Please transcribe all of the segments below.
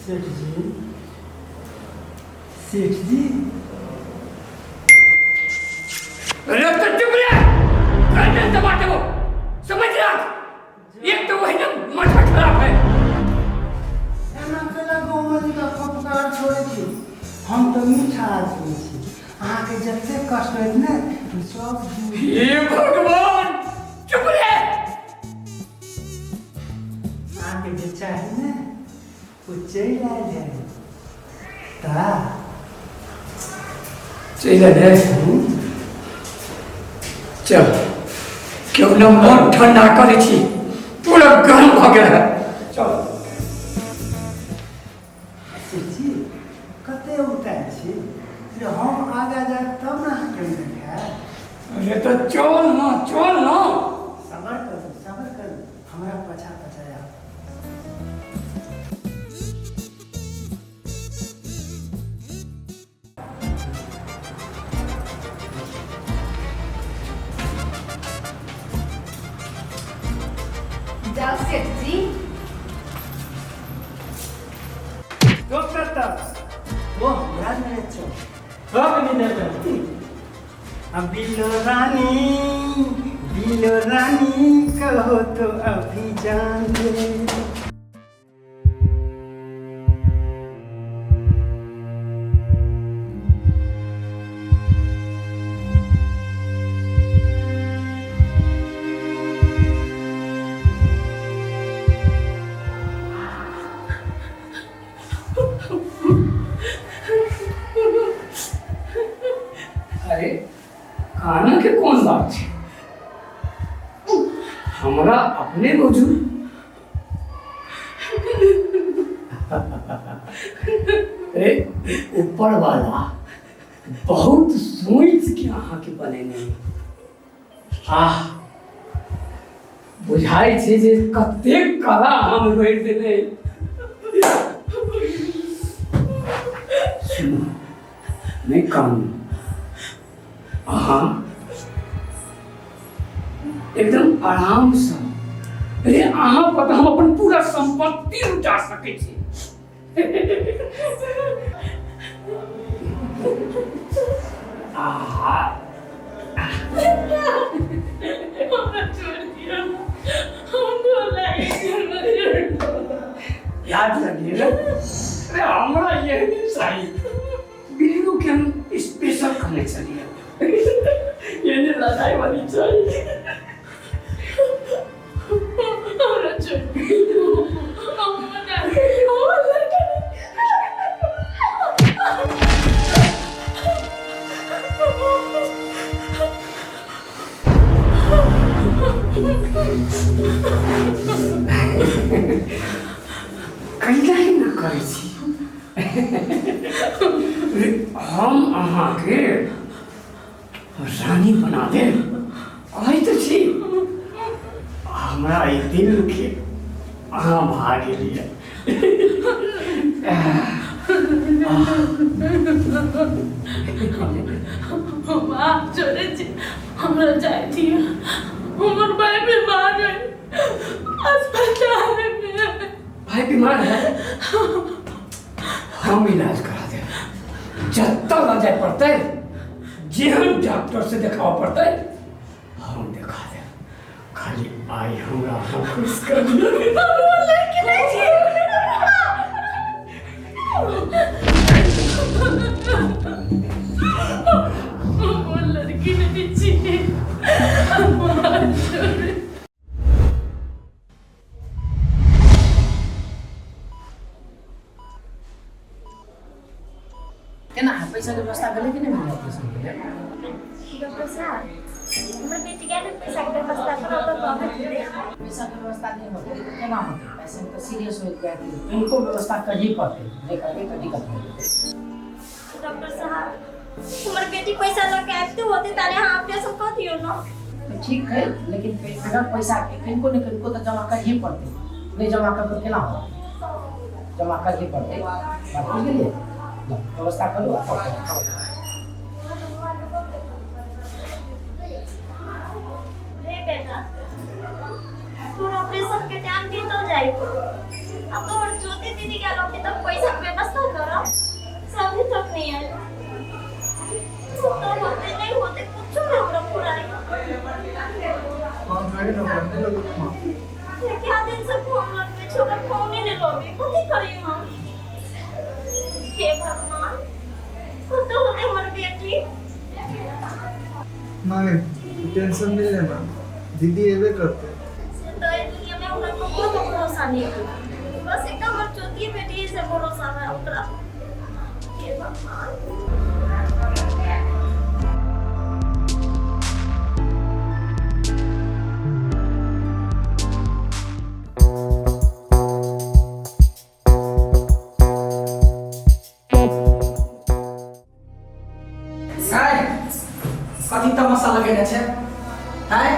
सेठ जी, सेठ जी। अरे तो चुप रे, गर्दन दबा देबो, समझ रहा? एक तो वही ना माथा खराब है। एना केना गौमती का फपकार छोड़ै छी? हम तऽ मीठा आदमी छी, अहाँके जते कष्ट होइत ने सब दूर। हे भगवान, चुप रे। अहाँके जे चाही ने ओ चलि आयल है ता। चलि आयल है? चल, क्यों न मन ठंडा करै छी, पूरा गरम भऽ गेल है, चल। सेठजी, कते उतार छी जे हम आगा जायब तब ने अहाँके हम देखायब। अरे तऽ चल ना, चल ना। सबर करू, सबर करू, हमरा पछा पछा आउ। जाओ सेठ जी। तो करता वो हमरा मेरे चो सब नहीं देते। अब बिलो रानी, बिलो रानी कहो तो अभी जान दे। अरे काना के कोन बात छै, हमरा अपने बुझू। ए ऊपर वाला बहुत सोच के अहाँके बनेने। आह, बुझाइ छै जे कतेक कला हम भरि देने। सुनू, नहि कानू, अहाँ एकदम आरामसँ। अरे अहाँ पर तऽ हम अपन पूरा सम्पत्ति लुटा सकै छी। आहा, हमरा छोड़ दियौ, हम गोर लागै छी, हमरा छोड़ दियौ। याद लगिए ने? अरे हमरा यही नहीं चाहिए। बिल्लू के हम स्पेशल कहने चलिए, ये नहीं लड़ाई वाली चाहिए। हमरा छोड़ दियौ, हम मना कैला ही ना करै छी। अरे, हम अहाँके रानी बना देब, कहै तऽ छी। हमरा एहि दिलके अहाँ भा गेलियै। हम आब छोड़ै छी, हमरा जाय दियौ, हमर भाय बीमार है अस्पताल में। भाई बीमार है? हम इलाज करा देब। जतऽ लऽ जाय पड़तै, जेहन डॉक्टर से देखाबऽ पड़तै, हम देखा देब। खाली आइ हमरा अहाँ खुश कर दियौ। वो लड़की नहीं छी, हम हाथ जोड़ै। केना है पैसा के व्यवस्था भेलै कि नहि भेलै ऑपरेशन के लेल? डॉक्टर साहब, हमर बेटी के ने पैसा के व्यवस्था करब तऽ तबे हेतै। पैसा के व्यवस्था नहि होतै तऽ केना होतै? पैसा तऽ सीरियस होइत जायत, इनको व्यवस्था करही पड़तै, नहि करबै तऽ दिक्कत भऽ जेतै। डॉक्टर साहब, हमर बेटी पैसा लऽ के आबिते होतै ताले अहाँ ऑपरेशन कऽ दियौ ने। तऽ ठीक है, लेकिन बिना पैसा के कनिको ने कनिको तऽ जमा करही पड़तै। नहि जमा करबै तऽ केना होतै? जमा करही पड़तै, बात बुझि गेलियै? व्यवस्था करू आ पकड़ू। रे बेटा, तोर ऑपरेशन के टाइम बीतल जाई। अब तोहर ज्योति दीदी के अभी तक पैसा के व्यवस्था करो, अभी तक नहीं आयल। तो होते नहीं होते कुछ ना हमरा पुराई। फोन करे ना बनने लगो। क्या दिन से फोन लगबे छो, ओकर फोन ही नहीं लगे, कथी करी हम? हे भगवान, कतौ होते हमर बेटी। माँ टेंशन नहीं लेना, दीदी एबे करते। से तो ए दुनिया में हमरा ककरो पर भरोसा नहीं है, बस एक हमर ज्योति बेटी से भरोसा है ओकरा। हे भगवान। कथी तमाशा लगेने छै? आँय,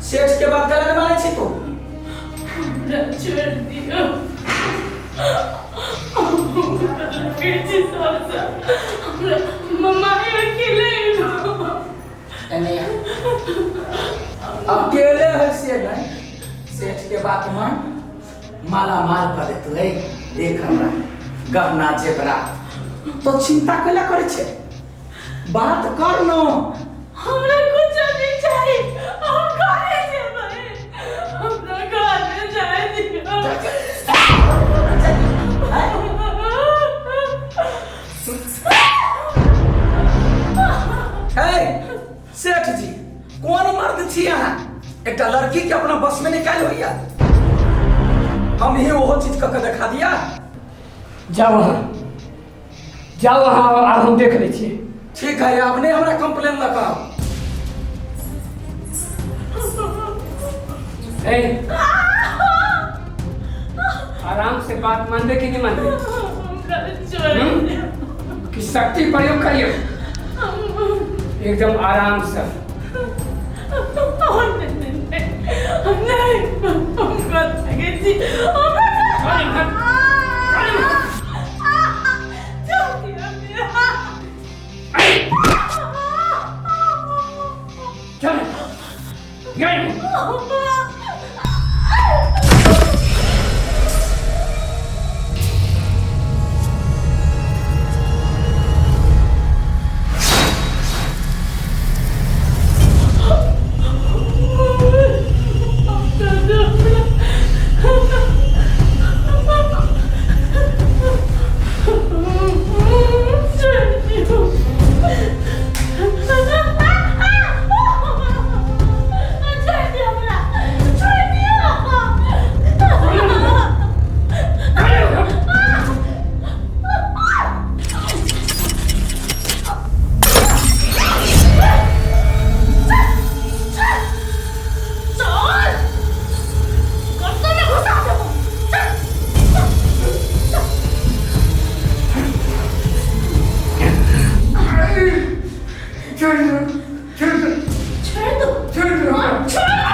सेठ के बात करे ने मानै छी तू? हमरा छोड़ दियौ, लगै छी सबसँ हमरा मम्मा अकेले। एने अकेले है से नहीं, सेठ के बात मान, माला माल कर देतु। है देख हमरा गहना जेवरा, तो चिंता कैला करे छै? बात कर न। हमरा कुछ नहीं चाही, हम घरे जेबै, हमरा घरे जाय दियौ। हे सेठ जी, कोन मर्द छी अहाँ? एकटा लड़की के अपना बस में निकालि होइया? हम ही ओहो चीज कऽ के देखा दिया। जाओ अहाँ, जाओ अहाँ, आब हम देख लै छियै। ठीक है, आब नहीं हमरा कंप्लेन लगाओ। ए, आराम से बात मानबे कि नहीं मानबे? हमरा छोड़ दियौ। कि शक्ति प्रयोग करियो? एकदम आराम से। नहीं, हम कर सकै छी। चल इम्हर, चल इम्हर। छोड़ दियौ। चल गए। छोड़ दो, छोड़ दो, छोड़ दो, छोड़ दो। छोड़ दो।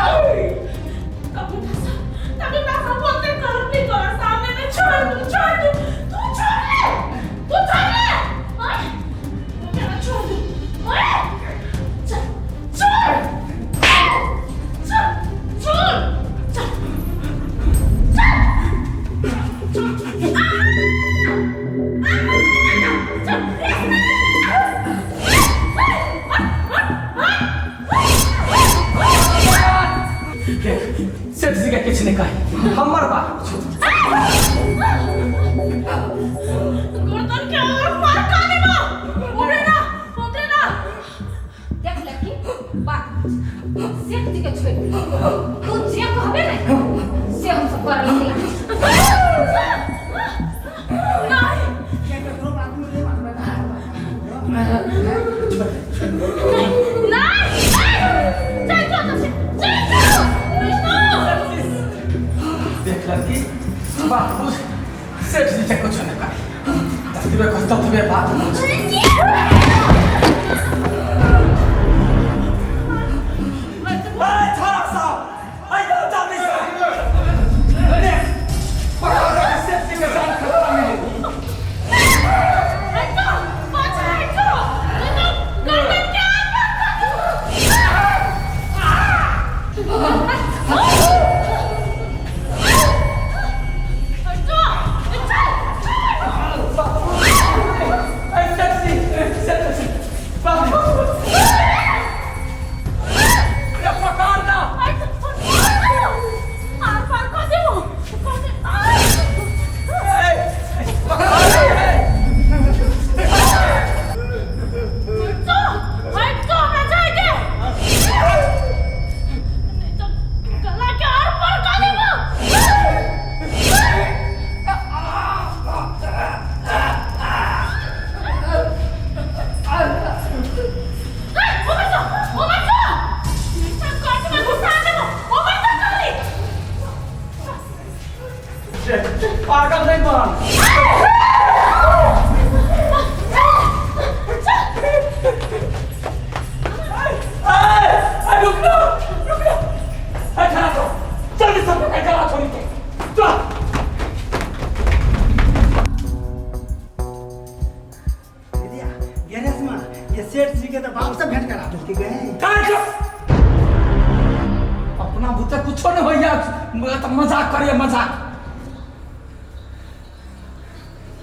तभी ना सब बोलते करत नहीं तोरा सामने में। छोड़ दो, छोड़ दो, तू छोड़ ले, तू छोड़ ले। ओए, मेरा छोड़ दो। ओए, चल छोड़, चल छोड़, चल चल चल। देख, सेठ जी के किछु नहीं कही, हमर बात। गर्दन के और पार कर देबो। उमरे ना, उमरे ना। देख लड़की, बात सेठ जी के छोड़ दे, तू जे कहबे ने से हम सब कर लेते। नहीं नहीं, चल चल चल चल विष्णु। देख लड़की, बात बुझ, सेठ जी के कुछ नहीं कही, ततबे कह ततबे बात बुझ। अरे छोरा साहब, आई जाओ जल्दी से। अरे, पकड़ो रे, सेठ जी के जान खतरा में है। ये सेठ जी के तो बाप से भेंट करा देलके गए। काहे चुप? अपना बुते कुछो नहीं होइया, तो मजाक करिए मजाक।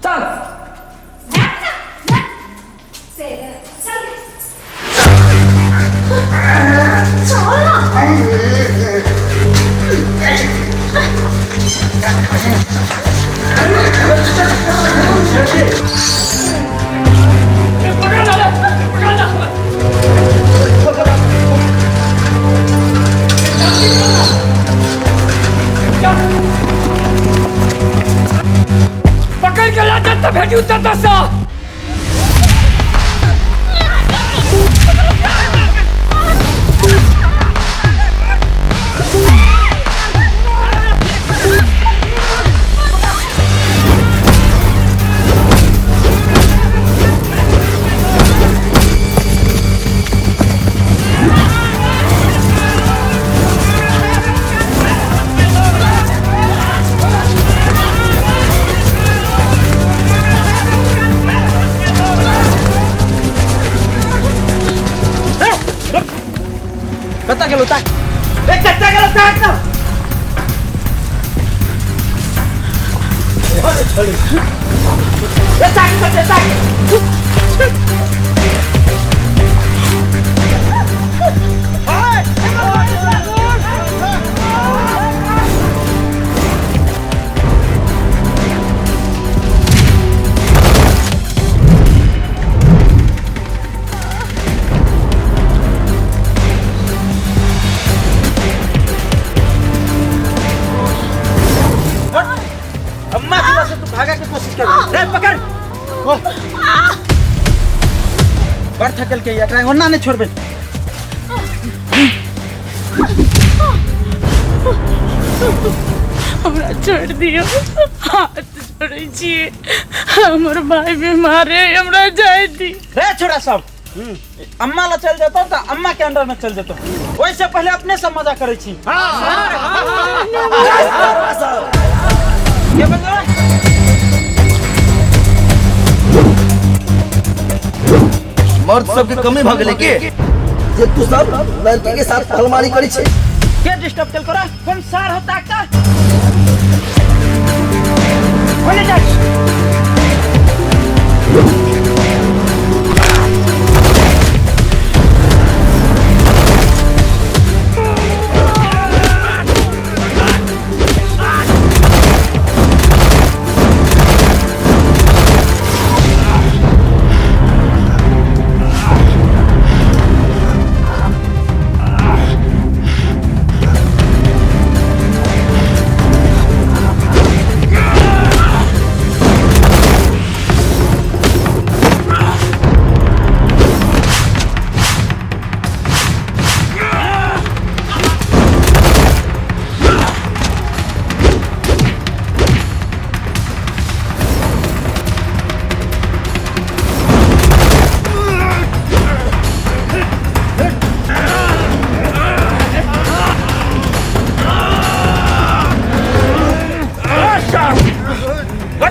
चल से चल। चल ना। पकड़ ला, पकड़ ला। पकड़ के ला जब भेजी उतर दसा। कत्ता गेलो ताक, ए कत्ता गेलो ताक ना। ए ताक ताक ताक। अम्मा की वजह से तू भागा के कोशिश कर रे, पकड़। बड़ थकल के एकरा ओना नहीं छोड़बे। हमरा छोड़ दियो, हाथ छोड़ै छी, हमर भाई बीमार है, हमरा जाय दी। रे छोड़ा सब, अम्मा ला चल जेतौ त अम्मा के अंडर में चल जेतौ। ओइसे पहले अपने से मजा करै छी। के बंदो मर्द सबके कमी भ गेलै के जे तू सब लड़की के साथ पहलमारी करै छै। के डिस्टर्ब केल करा? कोन सार होता का बोले जा।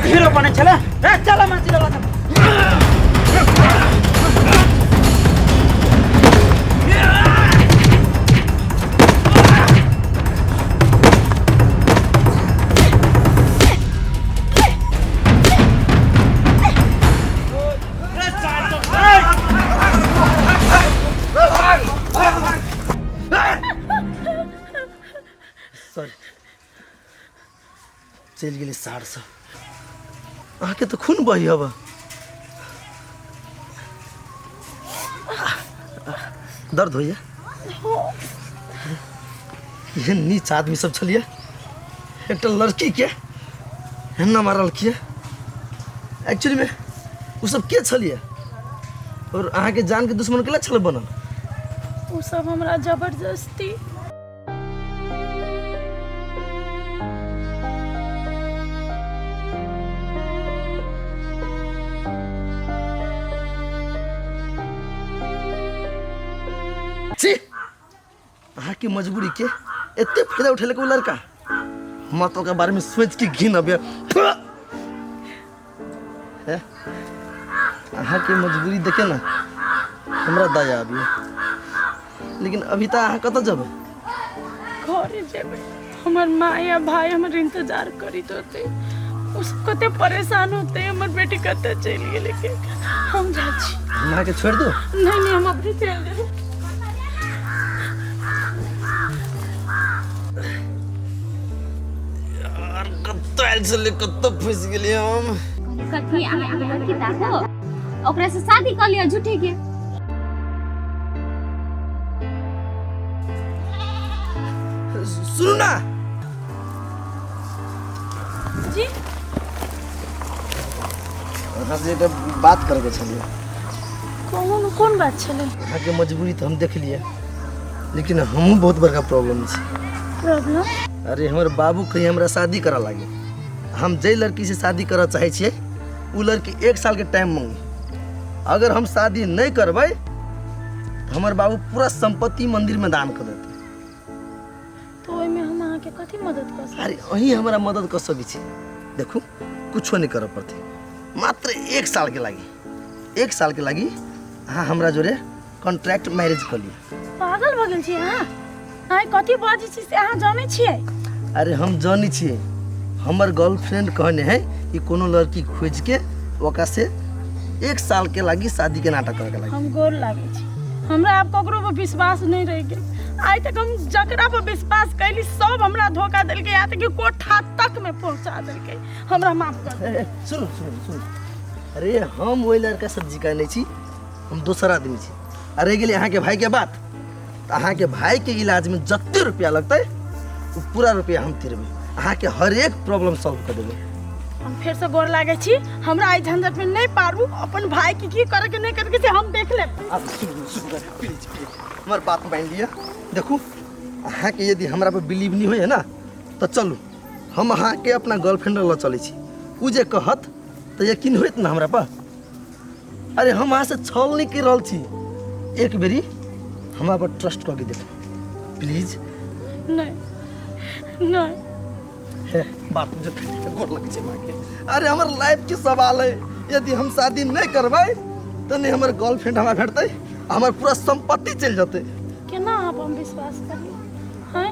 हीरो बने चला, ए चला माची लगा। सॉरी, चलि गेलै सार सब। अहाँके तऽ खून बही हब। दर्द होइया? एहन नीच आदमी सब छलियै, एकटा लड़की के एना मारलखियै। एक्चुअली में ओ सब के छलियै और अहाँके जान के दुश्मन केला छलै बनल? ओ सब हमरा जबरदस्ती। छी, अहाँके मजबूरी के एते फायदा उठेलक ओ लड़का। हमरा तो ओकरा बारे में सोच के घिन अबे। अहाँके मजबूरी देखे ना हमरा दया आबी। लेकिन अभी तऽ अहाँ कतऽ जेबै? घरे जेबै। हमर माय आ भाई हमर इंतजार करित होते, ओ सब कते परेशान होते, हमर बेटी कते चलि गेलै के। हम जाइ छी। हम अहाँके छोड़ि दू? नहीं नहीं, हम अपने चलि जेबै। यार कतऽ आयल छलियै, कतऽ फँसि गेलियै हम। कथी अहाँ लड़की ताको, ओकरा से शादी कर लिअ झूठे के। सुनू ना जी, अहाँ से एकटा बात करके छलियै। कोन कोन बात छलै? अहाँके मजबूरी तऽ हम देखलियै, लेकिन हमहूँ बहुत बड़का प्रॉब्लम छी। प्रॉब्लम? अरे हमर बाबू कहीं हमरा शादी करा लागे। हम जाहि लड़की से शादी करऽ चाहै छियै ओ लड़की 1 साल के टाइम मांगी। अगर हम शादी नहीं करबै तऽ हमर बाबू पूरा संपत्ति मंदिर में दान कर देतै। तो ओहिमे हम अहाँके कथी मदद कर सकैत? अरे अहीं हमरा मदद कर सकै छी। देखू कुछो नहीं करऽ पड़तै, मात्र 1 साल के लागी, 1 साल के लागी अहाँ हमरा जोरे कॉन्ट्रैक्ट मैरिज कऽ लिअ। पागल भऽ गेल छी अहाँ? अहाँ कथी बाजै छी से अहाँ जानै छियै? अरे हम जानै छियै। हमर गर्लफ्रेंड कहने है कि कोनो लड़की खोज के ओकरा से 1 साल के लागी शादी के नाटक करे के लागी। हम गोर लागै छी, हमरा आब ककरो पर विश्वास नहीं रहि गेल। आइ तक हम जकरा पर विश्वास कैली सब हमरा धोखा देलकै, यहाँ तक कि कोठा तक में पहुंचा देलकै। हमरा माफ कर दे। सुनू सुनू सुनू, अरे हम ओहि लड़का सब जिका नहीं छी, हम दोसर आदमी छी। अरे गेलै अहाँके भाई के बात, तऽ अहाँके भाई के इलाज में जते रुपया लगतै ओ पूरा रुपया हम तिरबै, अहाँके हर एक प्रॉब्लम सॉल्व कर देबै। हम फेर से गोर लागै छी, हमरा एहि झंझट में नहीं पारू। अपन भाई के की करे के नहीं करे के से हम देख लेब। आब सुनू सुनू प्लीज प्लीज हमर बात मान लिअ। देखू अहाँके यदि हमरा पर बिलीव नहीं होइए ना तऽ चलू हम अहाँके अपना गर्लफ्रेंड लऽ चलै छी। उ जे कहत तऽ यकीन होइत ना हमरा पर? अरे हम अहाँ से छल नहीं कर रहल छी, एक बेरी हमरा पर ट्रस्ट कऽ के देखू प्लीज। नहीं नहीं हे बात मुझे गोर लगे छै माँ के। अरे हमर लाइफ के सवाल है, यदि हम शादी नहीं करबै तऽ नहीं हमर गर्लफ्रेंड हमरा भेटतै, हमर पूरा संपत्ति चलि जेतै। केना अहाँ पर हम विश्वास करी? हैं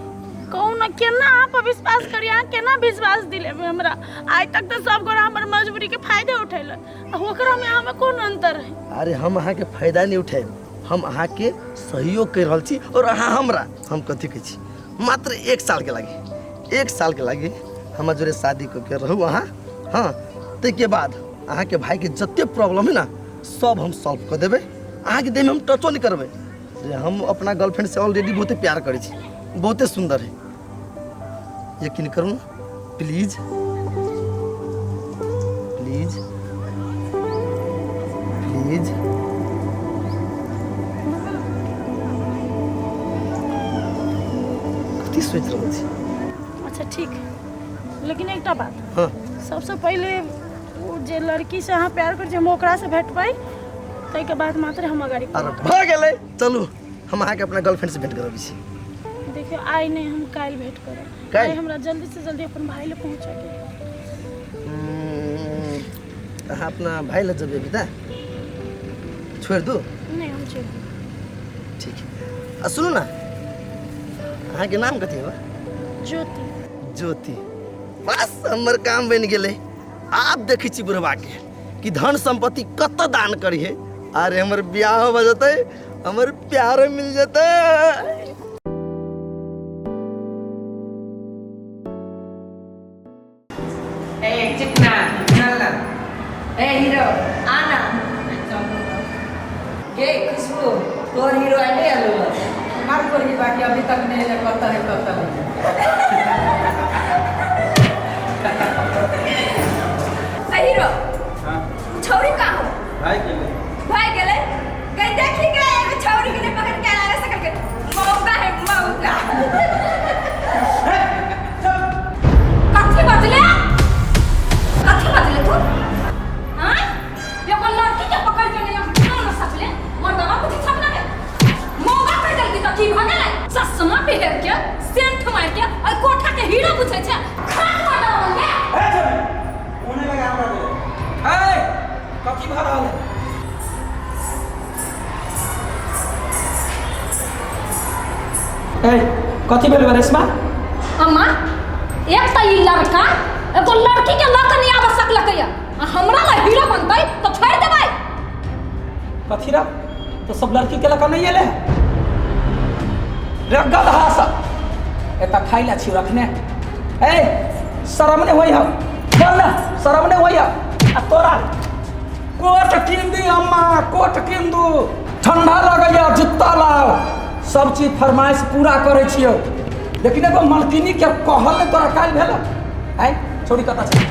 कहू ना, केना अहाँ पर विश्वास करी? अहाँ केना विश्वास दिलेबै हमरा? आइ तक तऽ सब गोरा हमर मजबूरी के फायदे उठेलक, आ ओकरा में अहाँ में कोन अंतर है? अरे हम अहाँके फायदा नहीं उठाएब, हम अहाँके सहयोग कर रहल छी और अहाँ हमरा। हम कथी कहै छी, मात्र 1 साल के लागी, 1 साल के लागी हमरा जोरे शादी कऽ के रहू अहाँ। हाँ ताहिके बाद अहाँके भाईके जते प्रॉब्लम है ना सब हम सॉल्व कऽ देबै, अहाँके देहमे हम टचो नहीं करबै। हम अपना गर्लफ्रेंड से ऑलरेडी बहुते प्यार करै छी, बहुते सुंदर है, यकीन करू ना प्लीज प्लीज प्लीज। कथी सोचि रहल छी? अच्छा ठीक, लेकिन एकटा बात। हाँ। सबसे पहिले ओ जे लड़की से अहाँ प्यार करै छी हम ओकरा से भेटबै, ताहिके बाद मात्र हम अगाड़ी। अरे भऽ गेलै, चलू हम अहाँके अपना गर्लफ्रेंड से भेंट करबै छी। देखियौ आइ नहीं, हम काल्हि भेंट करब। काल्हि? आइ हमरा जल्दी से जल्दी अपन भाई लग पहुँचैके। अहाँ अपना भाई लग जेबै अभी तऽ? छोड़ि दू? नहीं हम छोड़ि देब। ठीक है। आ सुनू ना, अहाँके नाम कथी है? ज्योति। ज्योति, बस हमर काम बनि गेलै। आब देखै छी बुढ़वा के कि धन संपत्ति कतऽ दान करी है। अरे हमर ब्याह भऽ जेतै, हमर प्यार मिल जेतै। ए चिकना चल ना। ए हीरो आना। गे खुशबू तोर हीरो आइले आलो मार कोरी बाकी अभी तक नहीं है, कत है कत है। ए हीरो छौरी का हो? भाई गेलै। भाई गेलै? गई देखी गए एगो छौरी के पकड़ के आला सकल के मौका है मौका। कथी बजले? कथी बजले तू? हां एगो लड़की के पकड़ के नहीं हम ना सकले, मर्दवा कुछ छपना के मौका कह देलकी त की भ गेलै? चश्मा पहिर के सेंट मार के और कोठा के हीरो पूछै छै खाक मर्दवा बन गे। ए छोरी कोने लगा हमरा दे। ए ए कथी भेल रेशमा? अम्मा एक तऽ ई लड़का एगो लड़की के लऽ कऽ नहि आबऽ सकलकै आ हमरा लए हीरो बनतै तऽ छोड़ि देबै। कथी रा तो सब लड़की के लऽ कऽ नहीं एले रे गदहा सब एतऽ खाइ ला छी रखने। ए शरम नहीं होई हौ, बोल ना शरम नहीं होई हौ। आ तोरा कोट कीन दी अम्मा, कोट कीन दू, ठंडा लगैया जुत्ता लाओ, सब चीज फरमाइश पूरा करै छियौ, लेकिन एगो मलकिनी के कहल नहीं तोरा काल्हि भेल। आइ छोरी कतऽ छै,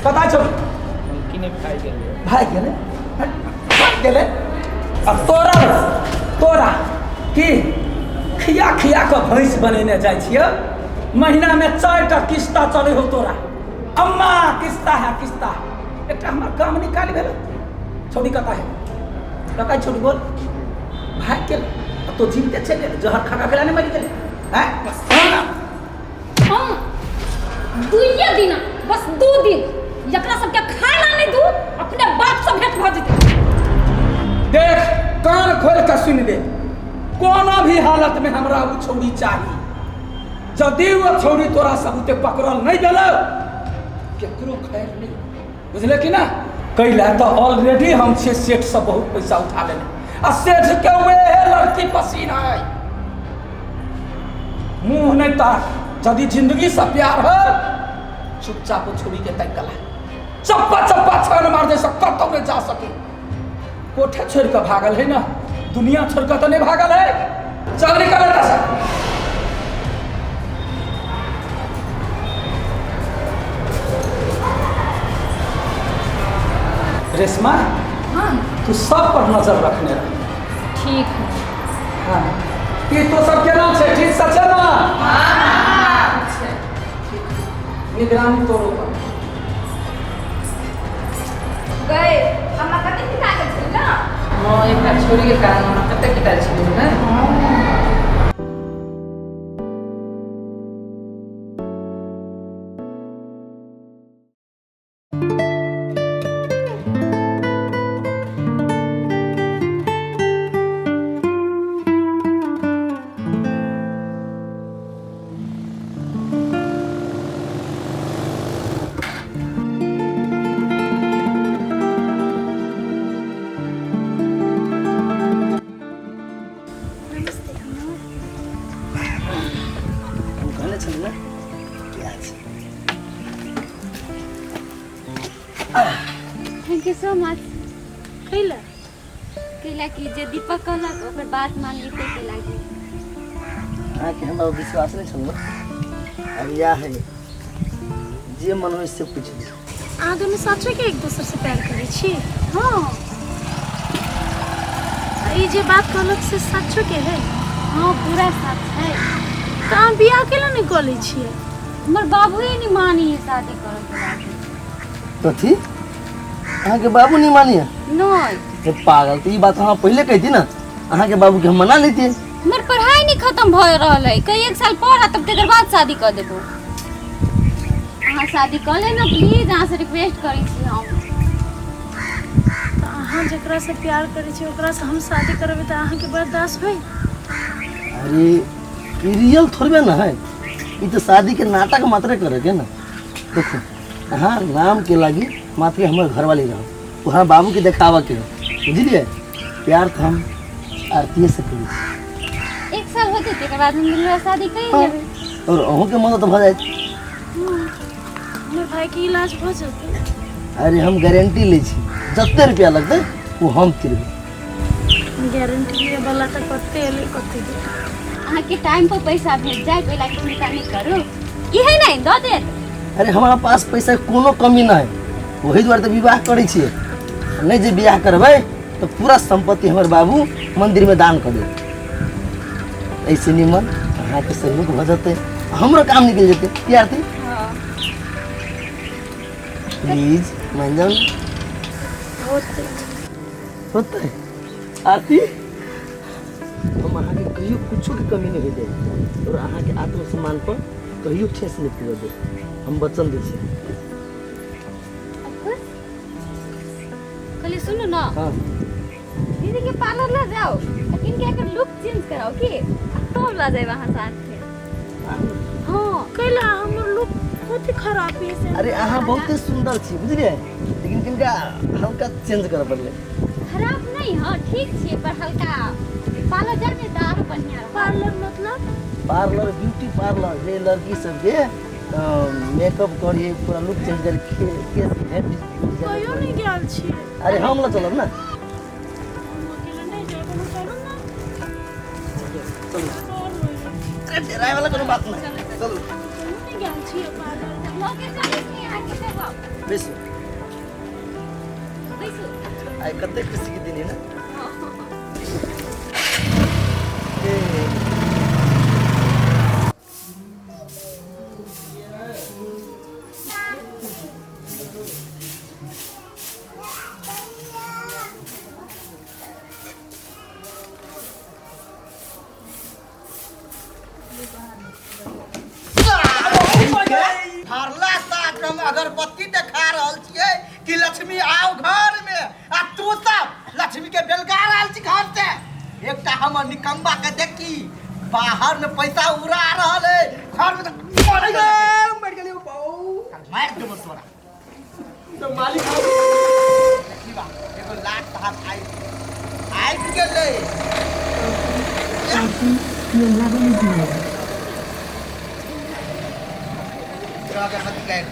कतऽ छोरी? मलकिनी भागि गेलै। भागि गेलै, भागि गेलै। आ तोरा तोरा की खिया खिया कऽ भैंस बनेने जाइ छियौ, महीना में 4 टा किस्ता चलै हो तोरा। अम्मा किस्ता है किस्ता। एकटा हमर काम निकालि भेल। छोरी कतऽ है, कतऽ छोरी बोल? भागि गेलै। आ तो जीविते चलि गेलै, जहर खा खा नहीं मरि गेलै। हम 2 दिन बस 2 दिन एकरा सबके खाना नहीं दू, अपने बाप से भेंट भऽ जेतै। देख कान खोल के सुन ले, कोनो भी हालत में हमरा ओ छौड़ी चाही। यदि वो छौड़ी तोरा सबूते पकड़ल नहीं गेलौ केकरो खैर नहीं, बुझले कि ना? कैला तो ऑलरेडी हम छे सेठ से बहुत पैसा उठा लेने आ सेठ के वेहे लड़की पसीन है। मुँह नहीं ताक, यदि जिंदगी से प्यार हो चुपचाप छोड़ी के तय कला चप्पा चप्पा छान मार दे सब कतौ नहीं जा सके। कोठे छोड़ के भागल है ना, दुनिया छोड़ के तो नहीं भागल है। चल निकल एतऽ से। रेशमा हाँ तू सब पर नजर रखने रह। ठीक है। हाँ की तो सब केना छै, ठीक से छै ना? निगरानी तोरो पर गए। अम्मा कते पिटा गेल छलै ना? हां एकटा छोरी के कारण हमरा कते पिटायल छलै ने। Thank you so much. कैला? कैला कि जे दीपक कहलक ओकर बात मान ली के लागी। अहाँके हमरा विश्वास नहीं छल ना? अब यह है जे मन हो से पूछ लियौ। अहाँ दुनू सचे के एक दोसर से प्यार करै छी? हाँ। ई जे बात कहलक से सचो के है? हाँ पूरा सच है। तऽ अहाँ बियाह केला नहीं कऽ लै छियै? हमर बाबूए नहीं मानी है शादी करऽ के लागी। कथी अहाँके बाबू नहीं मानी है? नहीं। हे पागल, तो ई बात अहाँ पहले कहती ना, अहाँके बाबू के हम मना लेतियै। हमर पढ़ाई नहीं खत्म भऽ रहल है, कई 1 साल पढ़ा तब तकर बाद शादी कर देबो। अहाँ शादी कर ले ना प्लीज, अहाँ से रिक्वेस्ट करै छी हम। तऽ अहाँ जकरा से प्यार करै छी ओकरा से हम शादी करबै तऽ अहाँके बर्दाश्त होई? अरे ई रियल थोड़बे ना है, ई तो शादी के नाटक मात्रे करे के ना। देखो अहाँ नाम के लागी मात्रे हमर घरवाली रहो, वहाँ बाबू के देखावा के, बुझलिए? प्यार तो हम आरतीये से करै छी। 1 साल होते तकर बाद हम दुनू शादी कर लेबै। और अहूँ के मदद भऽ जायत। हमर भाई के इलाज भऽ जेतै। अरे हम गारंटी लै छी, जते रुपया लगतै वो हम तिरबै। गारंटी लिए वाला तऽ कते एलै कते गेलै। अहाँके टाइम पर पैसा भेज जाए, ओहि लागी चिंता नहीं करू। इहे नहीं दऽ देत। अरे हमारा पास पैसा के कोनो कमी नहीं है, वही दुआरे तऽ विवाह करै छियै। नहीं जे बियाह करबै तो पूरा संपत्ति हमर बाबू मंदिर में दान कर देत। ऐसे निमन अहाँके सहयोग भऽ जेतै, हमरो काम निकलि जेतै। की आरती? प्लीज मान जाओ। होतै होतै। आरती हम अहाँके कहियो कुछो के कमी नहीं होय देब और अहाँके आत्मसम्मान पर कहियो ठेस नहीं पुगऽ देब, हम वचन दै छी। कहली सुनू ना। हाँ। दीदी के पार्लर ला जाओ, लेकिन क्या कर लुक चेंज कराओ की तो लऽ जायब अहाँ साथे। हाँ। कैला हमर लुक कथी खराब है से? अरे अहाँ बहुते सुंदर छी बुझलियै, लेकिन किनका हल्का चेंज करऽ पड़लै। खराब नहीं, हाँ ठीक छियै, पर हल्का पार्लर जायब ने तऽ आरो बढ़िया रहत। पार्लर मतलब? पार्लर ब्यूटी पार्लर, जे लड़की सबके मेकअप करिए, पूरा लुक चेंज करी, केस हेड डिजाइन। कहियो नहीं गेल छियै। अरे हम लऽ चलब ना। हम अकेले नहीं जायब, हम चलू ना। चलू। डर होइए। अरे डराय वाला कोनो बात नहीं, चलू। कहियो नहीं गेल छियै पार्लर। लऽ के चलै छी अहाँके देबऽ। बैसू। बैसू। आइ कते खुशी के दिन है ना। हाँ। ए, भरला साथ हम अगरबत्ती देखा रहल छियै कि लक्ष्मी आओ घर में, आ तू सब लक्ष्मी के बेलगा रहल छी घर से। एकटा हमर निकम्बा के देखी बाहर में पैसा उड़ा रहल है, घर में तो मर गेलै, मर गेलियो बाऊ। मार देबो तोरा। तो मालिक देखी बा एगो लाख साहब आबि आबि गेलै। तोरा अगरबत्ती लाबि।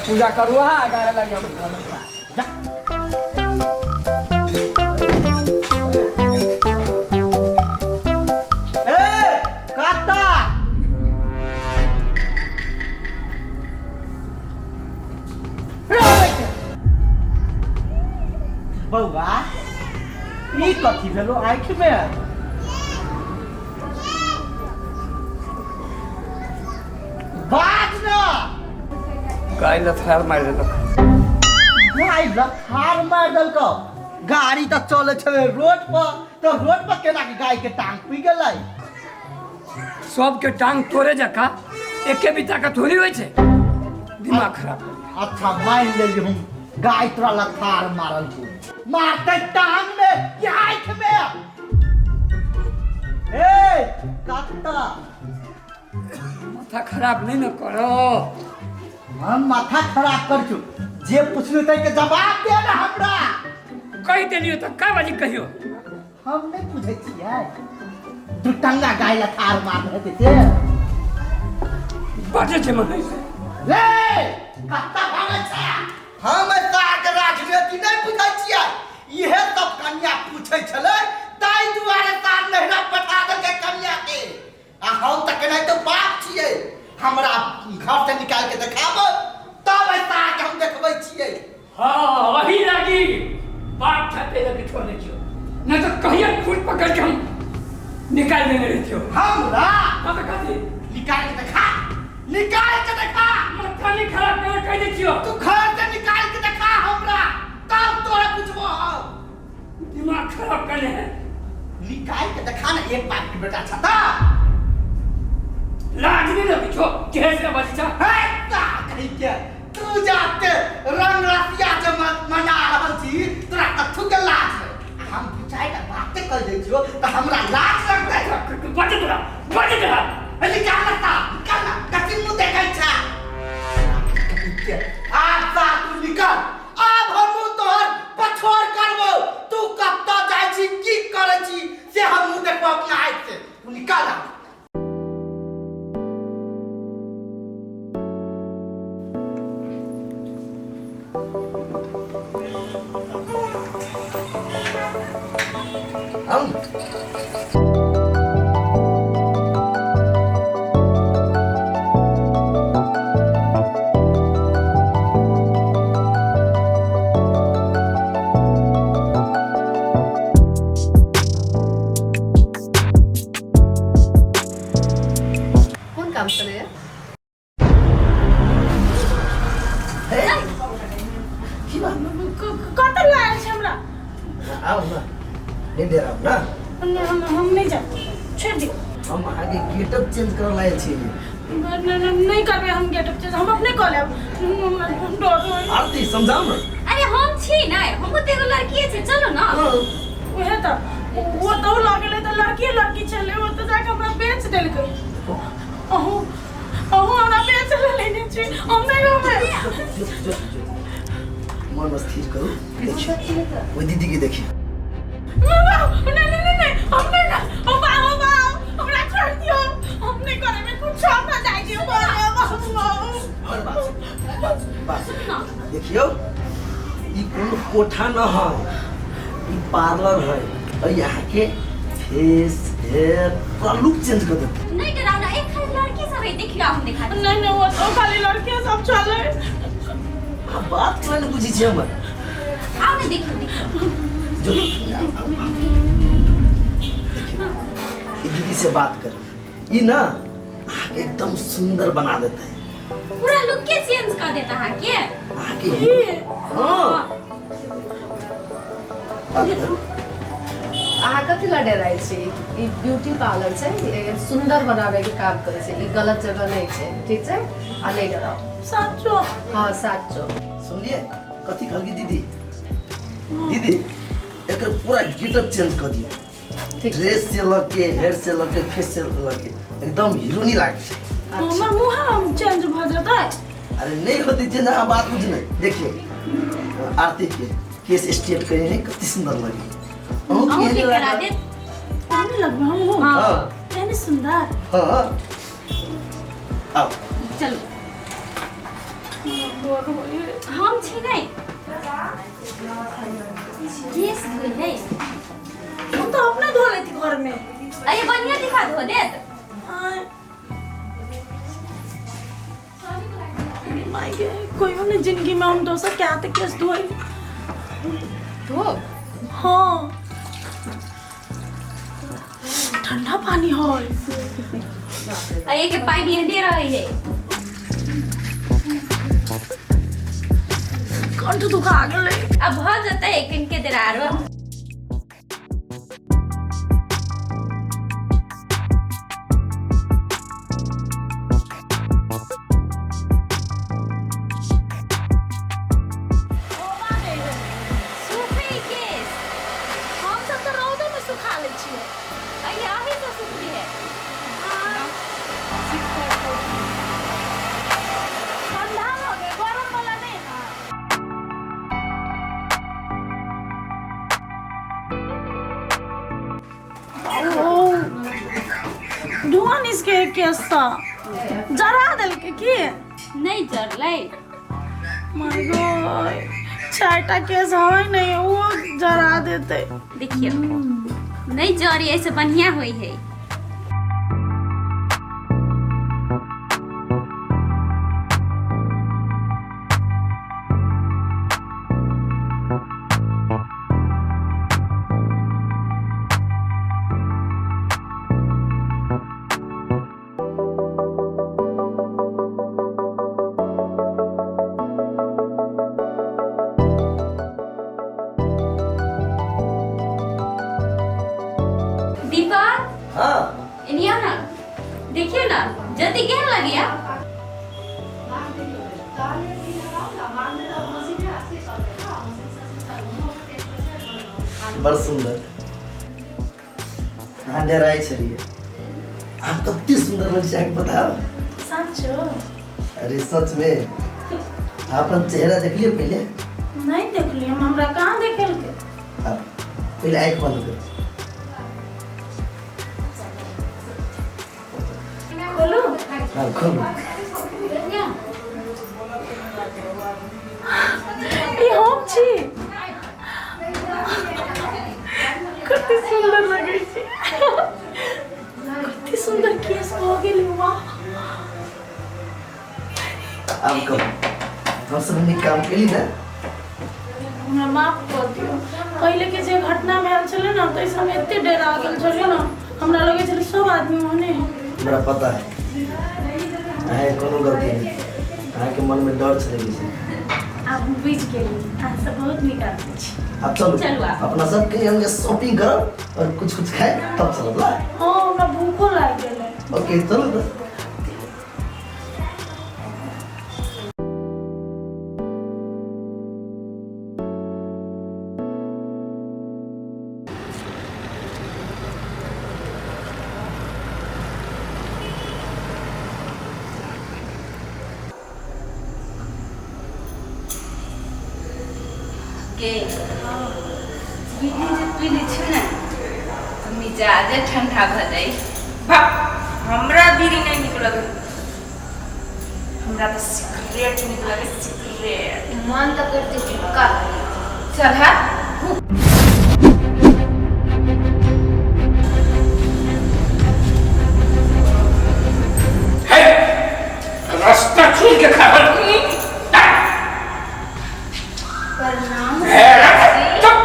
पूजा करू अहाँ, 11 लगे। ए काता बौआ, ई कथी भेलो आँखि में? बाज ना। गाय लथार मारि देलक। गाय लथार मारि देलकौ? गाड़ी तऽ चलै छलै रोड पर, तऽ रोड पर केना के गाय के टांग टूटि गेलै? सबके टांग तोड़े जका एके बिता के थोड़ी होइ छै। दिमाग खराब कर। अच्छा मान लेली हम गाय तोरा लथार मारल छौ, मारतै टांग में कि आँखि में? ए काका माथा खराब नहीं न करो। हम माथा खराब कर छु, जे पुछलु तै के जवाब दे ना हमरा। कहि देलियो तऽ का बाजी कहियो? हम नहीं पूछै छियै दू टंगा गाय लथार मार हेतै से। बाजै छै मन से। रे कत्ता भागै छै? हम सार के राजनीति नहीं पूछै छियै, इहे सब कन्या पूछै छलै ताहि दुआरे सार नहिरा पठा देलकै कन्या के। आ हम तऽ केनाहितो बाप छियै, हमरा घर से निकाल के देखाबो तब सार के हम देखबै छियै। हाँ वही लागी बाप छाते लगी छोड़ दै छियो, नहीं तो कहिया फूट पकड़ के हम निकाल देने रहितियो। हमरा? हाँ तो कथी? निकाल के देखा, निकाल के देखा। माथा नहीं खराब कर कह दै छियो। तू घर से निकाल के देखा हमरा तब तोरा पूछबो हम। दिमाग खराब करने है। निकाल के देखा ना एक बाप के बेटा छता। लाज नहीं लगी छो केहे से बाजी छा? है का कहि के तू जाते रंग रसिया जे मना रहल छी तोरा कथू के लाज है? आ हम पूछाई के बाते कर दै छियो त हमरा लाज लगतै। बाजे तोरा, बाजे तोरा। ए निकाल ना ता, निकाल ना, कथी मुंह देखै छा? आब सा तू निकल, आब हमहू तोहर पछोर करबो। तू कतऽ जाइ छी की करै छी से हमहू देखबो अपना आँखि से। तू निकल आब। आउ। कोन काम छलैया? की बात? कतऽ लऽ आयल छै हमरा? आउ ना, नहीं डराउ ना। हम नहीं जाब, छोड़ि दियौ। हम अहाँके गेटअप चेंज करऽ लायल छी। नहीं करबै हम गेटअप चेंज, हम अपने कऽ लेब। हमरा डर होइए। आरती समझाउ ना। अरे हम छी नै, हमहूँ तऽ एगो लड़कीए छी, चलू ना। उहे तऽ वो तो लऽ गेलै तऽ लड़की लड़की छलै, ओतऽ जाकऽ बेच देलकै। अहूँ अहूँ हमरा बेच लेने छी, हम नहि रहबै। मन स्थिर करू, देखियौ ओहि दीदी के देखियौ। नहीं नहीं नहीं, हम नहीं ना, ओ बा ओ बा, हमरा छोड़ दियो, हम नहीं करेबे कुछ, हमरा जाय दियो। बस देखियौ, ई कोनो कोठा न है, ई पार्लर है और यहाँ के फेस हेयर पूरा लुक चेंज कर देते। नहीं डराओ ना, एक खाली लड़की सब है, देखियो हम देखा। नहीं नहीं, वो तो खाली लड़की सब चले। आ बात केना नहीं बुझी छी हमर। आओ ना देखियो देखियो। जो ई दीदी से बात कर, ई ना एकदम सुंदर बना देता है, पूरा लुक के चेंज कर देता है के आके। हां अहाँ कथी लए डराइ छी? ई ब्यूटी पार्लर छै, सुंदर बनावे के काम करे छै, ई गलत जगह नहीं छै, ठीक छै? आ नहीं डराओ। साचो? हाँ साचो। सुनलिए कथी कहलकी दीदी? दीदी एकर पूरा गेटअप चेंज कर दियो, ड्रेस से लग के, हेयर से लग के, फेस से लग के एकदम हीरोनी लागे छै। हमर मुँह हम चेंज भ जेतै? अरे नहीं होती चेंज, अहाँ बात बुझ नहीं। देखियो आरती के केस स्ट्रेट करे है, कति सुंदर लगी। अहूँ ठीक करा देत। नहीं लगबे हम हो। हां केहन सुंदर। हां आओ चलो। हम छी नहीं केस धोइ है, हम तो अपने धो लेती घर में। अरे बढ़िया दिखा धो देत। माय गे, कोई ने जिंदगी में हम दोसर के हाथ केस धोई धो। हाँ ठंडा पानी हो। अरे के पाइप यहीं रहे है, कंठ दुखा गेलै। अब भ जतै किनके देर आरो। जरा देलकै की? नहीं जरलै। My God, चारटा केस है नहीं, वो जरा देते। देखियो नहीं जरी, ऐसे बढ़िया होई है। देखियो ना जल्दी केहन लगिया? बड़ सुंदर। अहाँ डराइ छलियै, अहाँ कते सुंदर लग छै, अहाँके पता? सचो? अरे सच में। अहाँ अपन चेहरा देखलियै पहिले? नहीं देखलियै हम, हमरा कहाँ देखेलकै। पहिले आँखि बंद करू। खोलू? हाँ खोलू। ई हम छी। कते सुंदर लगै छै, कते सुंदर केस भऽ गेल। वाह। आब कहू, हम सब नीक काम केली ना? हमरा माफ कर दियौ, पहिले के जे घटना भेल छलै ना ताहिसँ हम एते डरा गेल छलियै ना, हमरा लगै छलै सब आदमी ओहने है। हमरा पता है अहाँके कोनो गलती नहीं, अहाँके मन में डर छलै छै। आब हम बुझि गेली, अहाँ सब बहुत नीक आदमी छी। अब चलू अपना सब कहीं हम शॉपिंग करब और कुछ कुछ खाए तब चलब ला। हाँ हमरा भूखो लागि गेलै। ओके चलू तो। गे बीड़ी जे पी लै छी ने तऽ मिजाजे ठंडा भऽ जाइ। हमरा बीड़ी नहि नीक लगै, हमरा तऽ सिगरेट नीक लगै, सिगरेट। मन तऽ करते हुक्का। चल है। रास्ता छोड़ के खा। प्रणाम। चुप।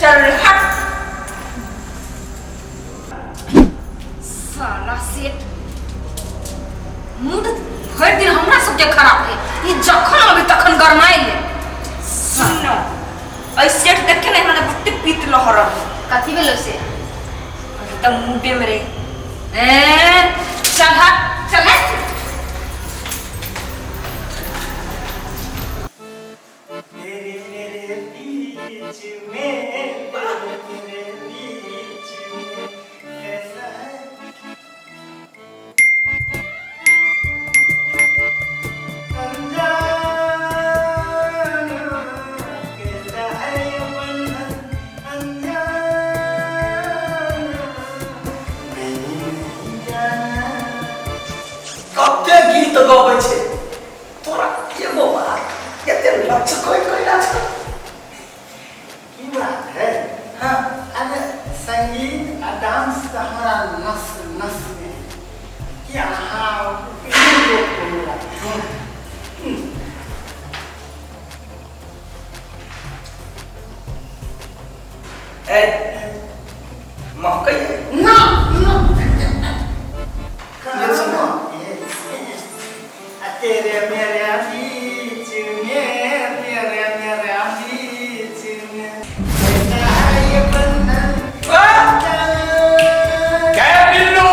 चल हट साला सेठ मूड भरि दिन हमरा सबके खराब है। ई जखन अबै तखन गरमाइ ले। सुन न, एहि सेठ देखे ने हमरा बहुते पीत लहरल। कथी भेलो से? अभी तऽ मूडे में रहे। ए चल हट, चल हट। तेरे मेरे बीच में, तेरे मेरे बीच में कैसा है अनजाना, कैसा है ये बंधन अनजाना, मैंने नहीं जाना। कते गीत गबै छै तोरा, एगो बात, एते लचकै कैला छै? की बात है? हाँ, अरे संगीत आ डांस तऽ हमरा नस नस में है कि अहाँ हमरा। ए, महकै ना ना। ये सुनो। तेरे मेरे बीच में, तेरे मेरे बीच में कैसा है ये बंधन। गे बिल्लू,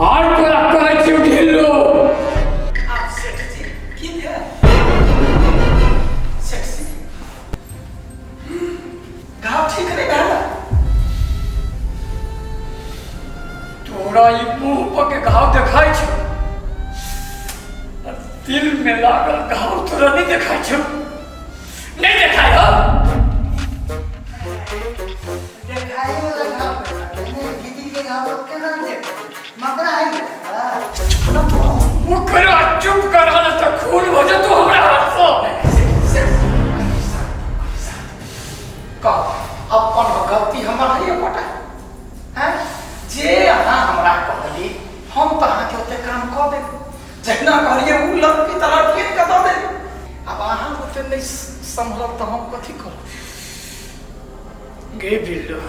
आर तोरा कहै छियौ ढिल्लू। आप सेठ जी, की भेल सेठ जी? घाव ठीक नहीं भेल? तोरा ई मुंह पर के घाव देखाइ छौ आ दिल में लागल घाव तोरा नहीं देखाइ छौ? नहीं देखाइ हो? देखाई वाला घाव नहीं, दीदी के घाव केना देख मकरा है। ओकरा चुप करा न तऽ खून भऽ जेतौ हमरा हाथ सँ। कह, अपन गलती हमर है एकोटा हैं जे अहाँ हमरा कहली, हम तऽ अहाँके ओते काम कऽ देब। जहिना कहलियै ओ लड़की तऽ लड़की के दऽ देब। आब अहाँ ओते नहि सम्हरब तऽ हम कथी करब? गे बिल्लू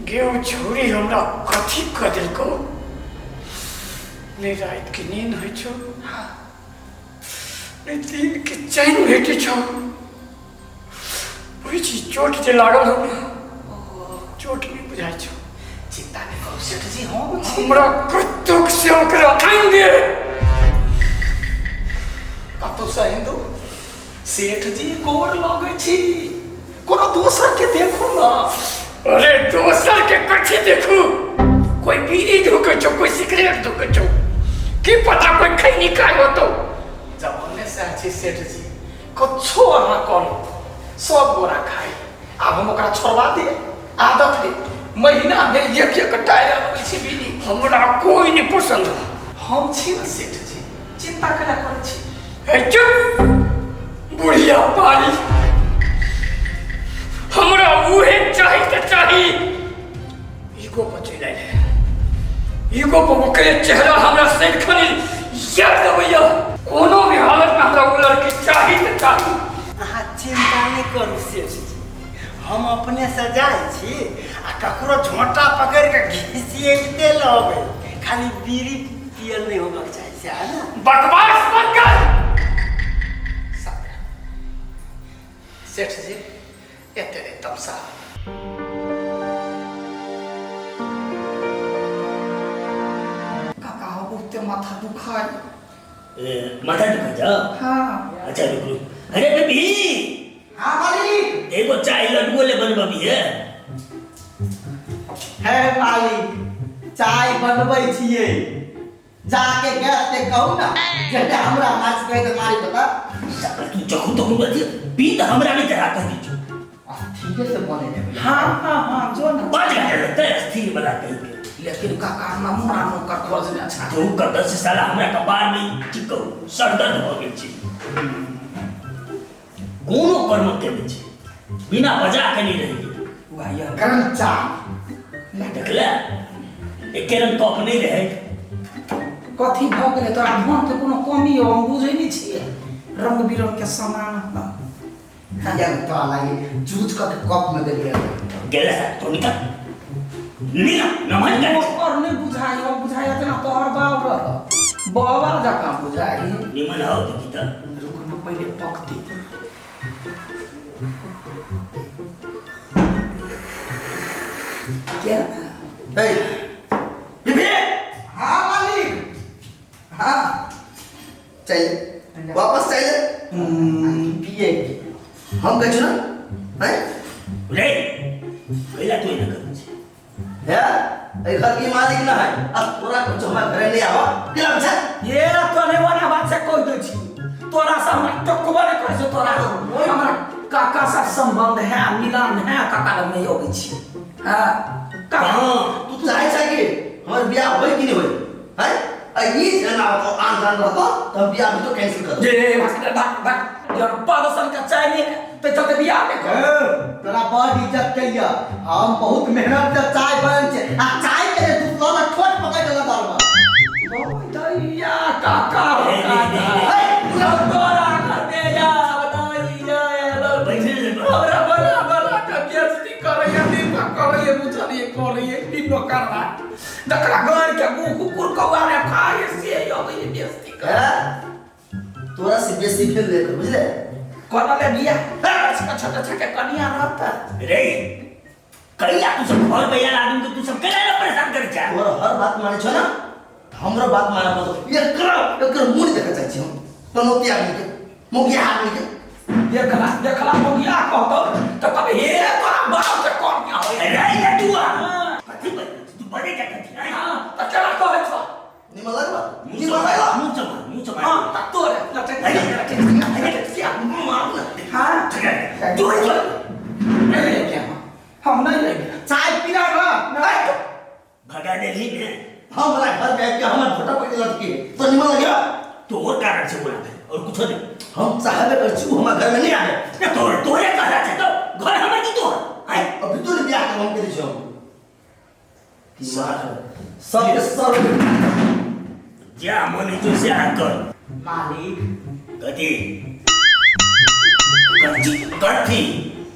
गे, ओ छौरी हमरा कथी कऽ देलकौ? नहि राति के नींद होइ छौ, नहि दिन के चैन भेटै छौ। बुझै छी, चोट जे लागल हमरा, चोट नहि बुझाइ छौ। चिंता नहि करू सेठ जी, हम छी। हमरा कतुक से ओकरा आनि दे। कतौ से हिंदू सेठ जी, गोर लगै छी, कोनो दोसर के देखू ना। अरे दोसर के कथी देखू? कोई बीड़ी ढुकै छौ, कोई सिगरेट ढुकै छौ, की पता कोई खैनी खाइ होतौ। जब हमने सएह छी सेठ जी, कच्छो अहाँ करू सब गोरा खाइ। आब हम ओकरा छोड़वा दिए? आदत है, महीना में एक एक टायर अबै छै बीड़ी। हमरा कोई नहीं पसंद। हम छी ने सेठ जी, चिंता करा करै छी? हे चुप बुढ़िया पारी, हमरा उहे चाही तऽ चाही। ईगो पर चलि आयल है, ईगो पर ओकरे चेहरा हमरा सदिखन याद अबैया। कोनो भी हालत में हमरा ओ लड़की चाही तऽ चाही। अहाँ चिंता नहि करू सेठ जी, हम अपने से जाइ छी आ ककरो झोंटा पकड़ि कऽ घिसियबिते लबै। खाली बीड़ी पियल नहि होबक चाही, सएह ने? बकवास मत कर। सेठ जी, एते नहि तमसा। काका, बहुते माथा दुखाय। ए, माथा दुखा जा? हाँ। अच्छा, रुक रुक। अरे बेबी। हाँ मालिक। एगो चाय लड्डुओ ले बनबी है। है मालिक, चाय बनबै छियै। जाके गैस के कहू ना जे हमरा माछ कहे त मारी बता। तू जखू तखू बजी पी त हमरा नहीं चढ़ा कर दीजो। ठीक से बने ने। हां हां हां जो ना 5 घंटा लगता है स्थिर बना कहीं के। लेकिन काका नमूना नौकर खोजने अच्छा तो कदर से साला हमरा कपार में की कहू सर दर्द हो गेल छै। कोनो कर्म के नहीं छै, बिना बजा के नहीं रही। वाह यार गरम चा देखले एके रंग कप नहीं रहे। कथी भ गेलै तोरा धन के कोनो कमी हो हम बुझै नहीं छियै। रंग बिरंग के सामान या तो लागे जूझ क के कप में देलियै गेला तो निकल निकल नमन कर नौकर नहीं बुझाई हम बुझाई तना तोहर बाप रह बाबा जकाँ बुझाई। निमन हो देखी त रुक न पहिले पकती। क्या ए बीबी। हां मालिक। हां चाहिए वापस चाहिए पिए हम कहै छी ना हैं रे कैला तू एना करै छै है ए घर के मालिक ना है अब तोरा कुछ हमरा घरे नहीं आवा केला छै ये तोरे वाला बात से कह दै छी तोरा से हमरा टकबो नहीं करै छै। तोरा हमरा काका से संबंध है मिलान है काका लग नहीं अबै छी। हां हां तू चाहे छै कि हमर बियाह होय कि नहीं होय हैं आ ई जना तो आन जान रहतो त हम बियाह भी तो कैंसिल कर दे भाग भाग यार पादसन का चाय नहीं ते चलते बियाह नहीं कर। तोरा बड़ इज्जत कहिया हम बहुत मेहनत से चाय बनल छै आ चाय के दूसरा ना ठोट पकड़ के लगल बा। ओ दैया काका हो काका तोरा कर दे या बताइया हमरा बड़ा बड़ा के बेइज्जती करैया दीपा करैया बुझलिए करैया तीनो करवा जकरा घर के गु कुकुर कौआ रे खाए से अबै बेइज्जती कर तोरा से बेसी खेल ले कर बुझले कोना ले बिया अच्छा अच्छा के कनिया रहता रे कैला तू सब घर पे आयल आदमी के तू सब केना परेशान करै छै। तोरा हर बात मानै छौ ना हमरो बात मानै पड़तो। एकरा एकर मुंह देखै चाहै छी हम पनौती आदमी के मोगिया आदमी के। देखला देखला मोगिया कहतो त कभी हे तोरा बाप के कनिया होय रे लडुआ कथी बजे तू बजे का कथी हां त केना कहै छौ निमन लगबा निमन लगबा मुंह चमा मुंह चमा। हां त तोरे लटे मार ना। हां तू नहीं क्या हम नहीं लेंगे चाय पीना ना भगा देली ने हमरा घर पे आके हमर फोटो पकड़ लटकी तो निमन लगे तोर कारण से बोला और कुछ नहीं। हम चाहबे कर छी हमरा घर में नहीं आवे ना तोर तोरे कहला छै तो घर हमर की तोर आइ अभी तो बियाह के हम करै छी हम सब के सब जा मन जो से आ कर मालिक कथी कथी कथी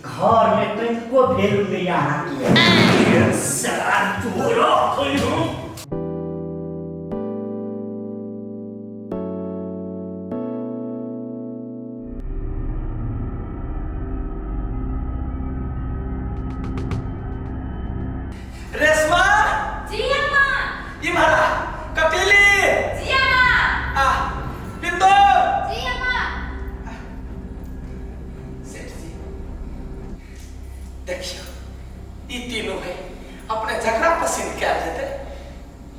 घर में तनिको वैल्यू नहीं अहाँ के साला तोरो खोलू। रेशमा जी अम्मा। इमहरा कपिली जी अम्मा। आ बिंदु जी अम्मा। सेठ जी देखियो ई तीनों है अपने झगड़ा पसंद कयल जेतै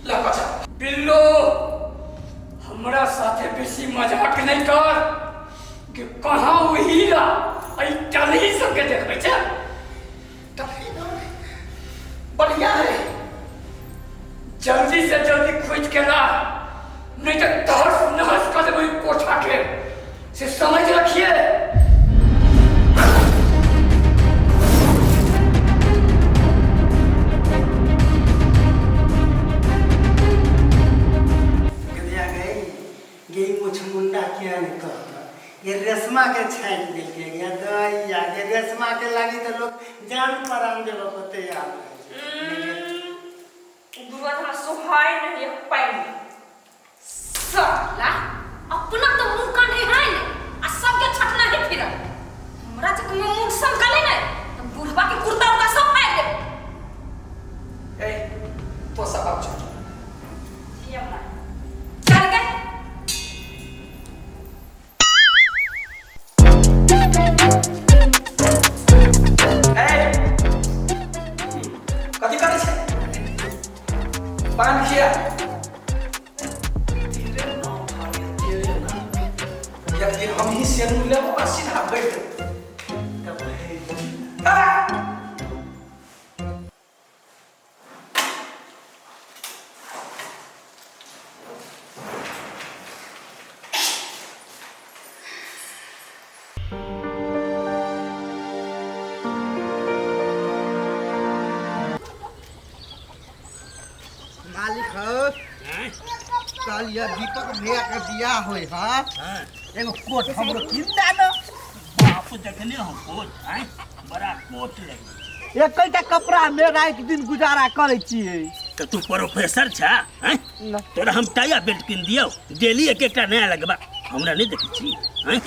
लऽ कऽ चल। बिल्लो हमरा साथे बेसी मजाक नहीं कर कि कहाँ ओ हीरा ऐ टलही सबके देखबै छै। टलही नहीं बढ़िया है जल्दी से जल्दी खोज के ला नहीं तो तहस नहस कर देबै कोठा के से समझ रखिए। गदिया गई गई मुछमुंडा किया नहीं कहता ये रेशमा के छाँटि देलकै या दैया के रेशमा के लागी तो लोग जान परान देबऽ को तैयार रहै छै। बुढ़वा तो हमरा सोहाय नहीं है पानि साला अपना तो मुंह कान है ने आ सबके छटना ही फिरल हमरा जे कोनो मुंह समकले ने तो बुढ़वा के कुर्ता उर्ता सब फाड़ देब। ए तो सब आब चल जी अम्मा चल के ए कथी करै छै पान खिया। सेनूर लेबो आ सीधा भरि देबो। मालिक हो, कल ये दीपक भैया के बियाह होय हा, एगो कोट हमरो किन दे न। बाप देखने हम कोट हैं, बड़ा कोट लगे। एकटा कपड़ा में रात दिन गुजारा करै छियै। तो तू प्रोफेसर छा हैं, तोरा हम टाई बेल्ट किन दियौ, डेली एक एकटा नया लगबा, हमरा नहीं देखै छी हैं,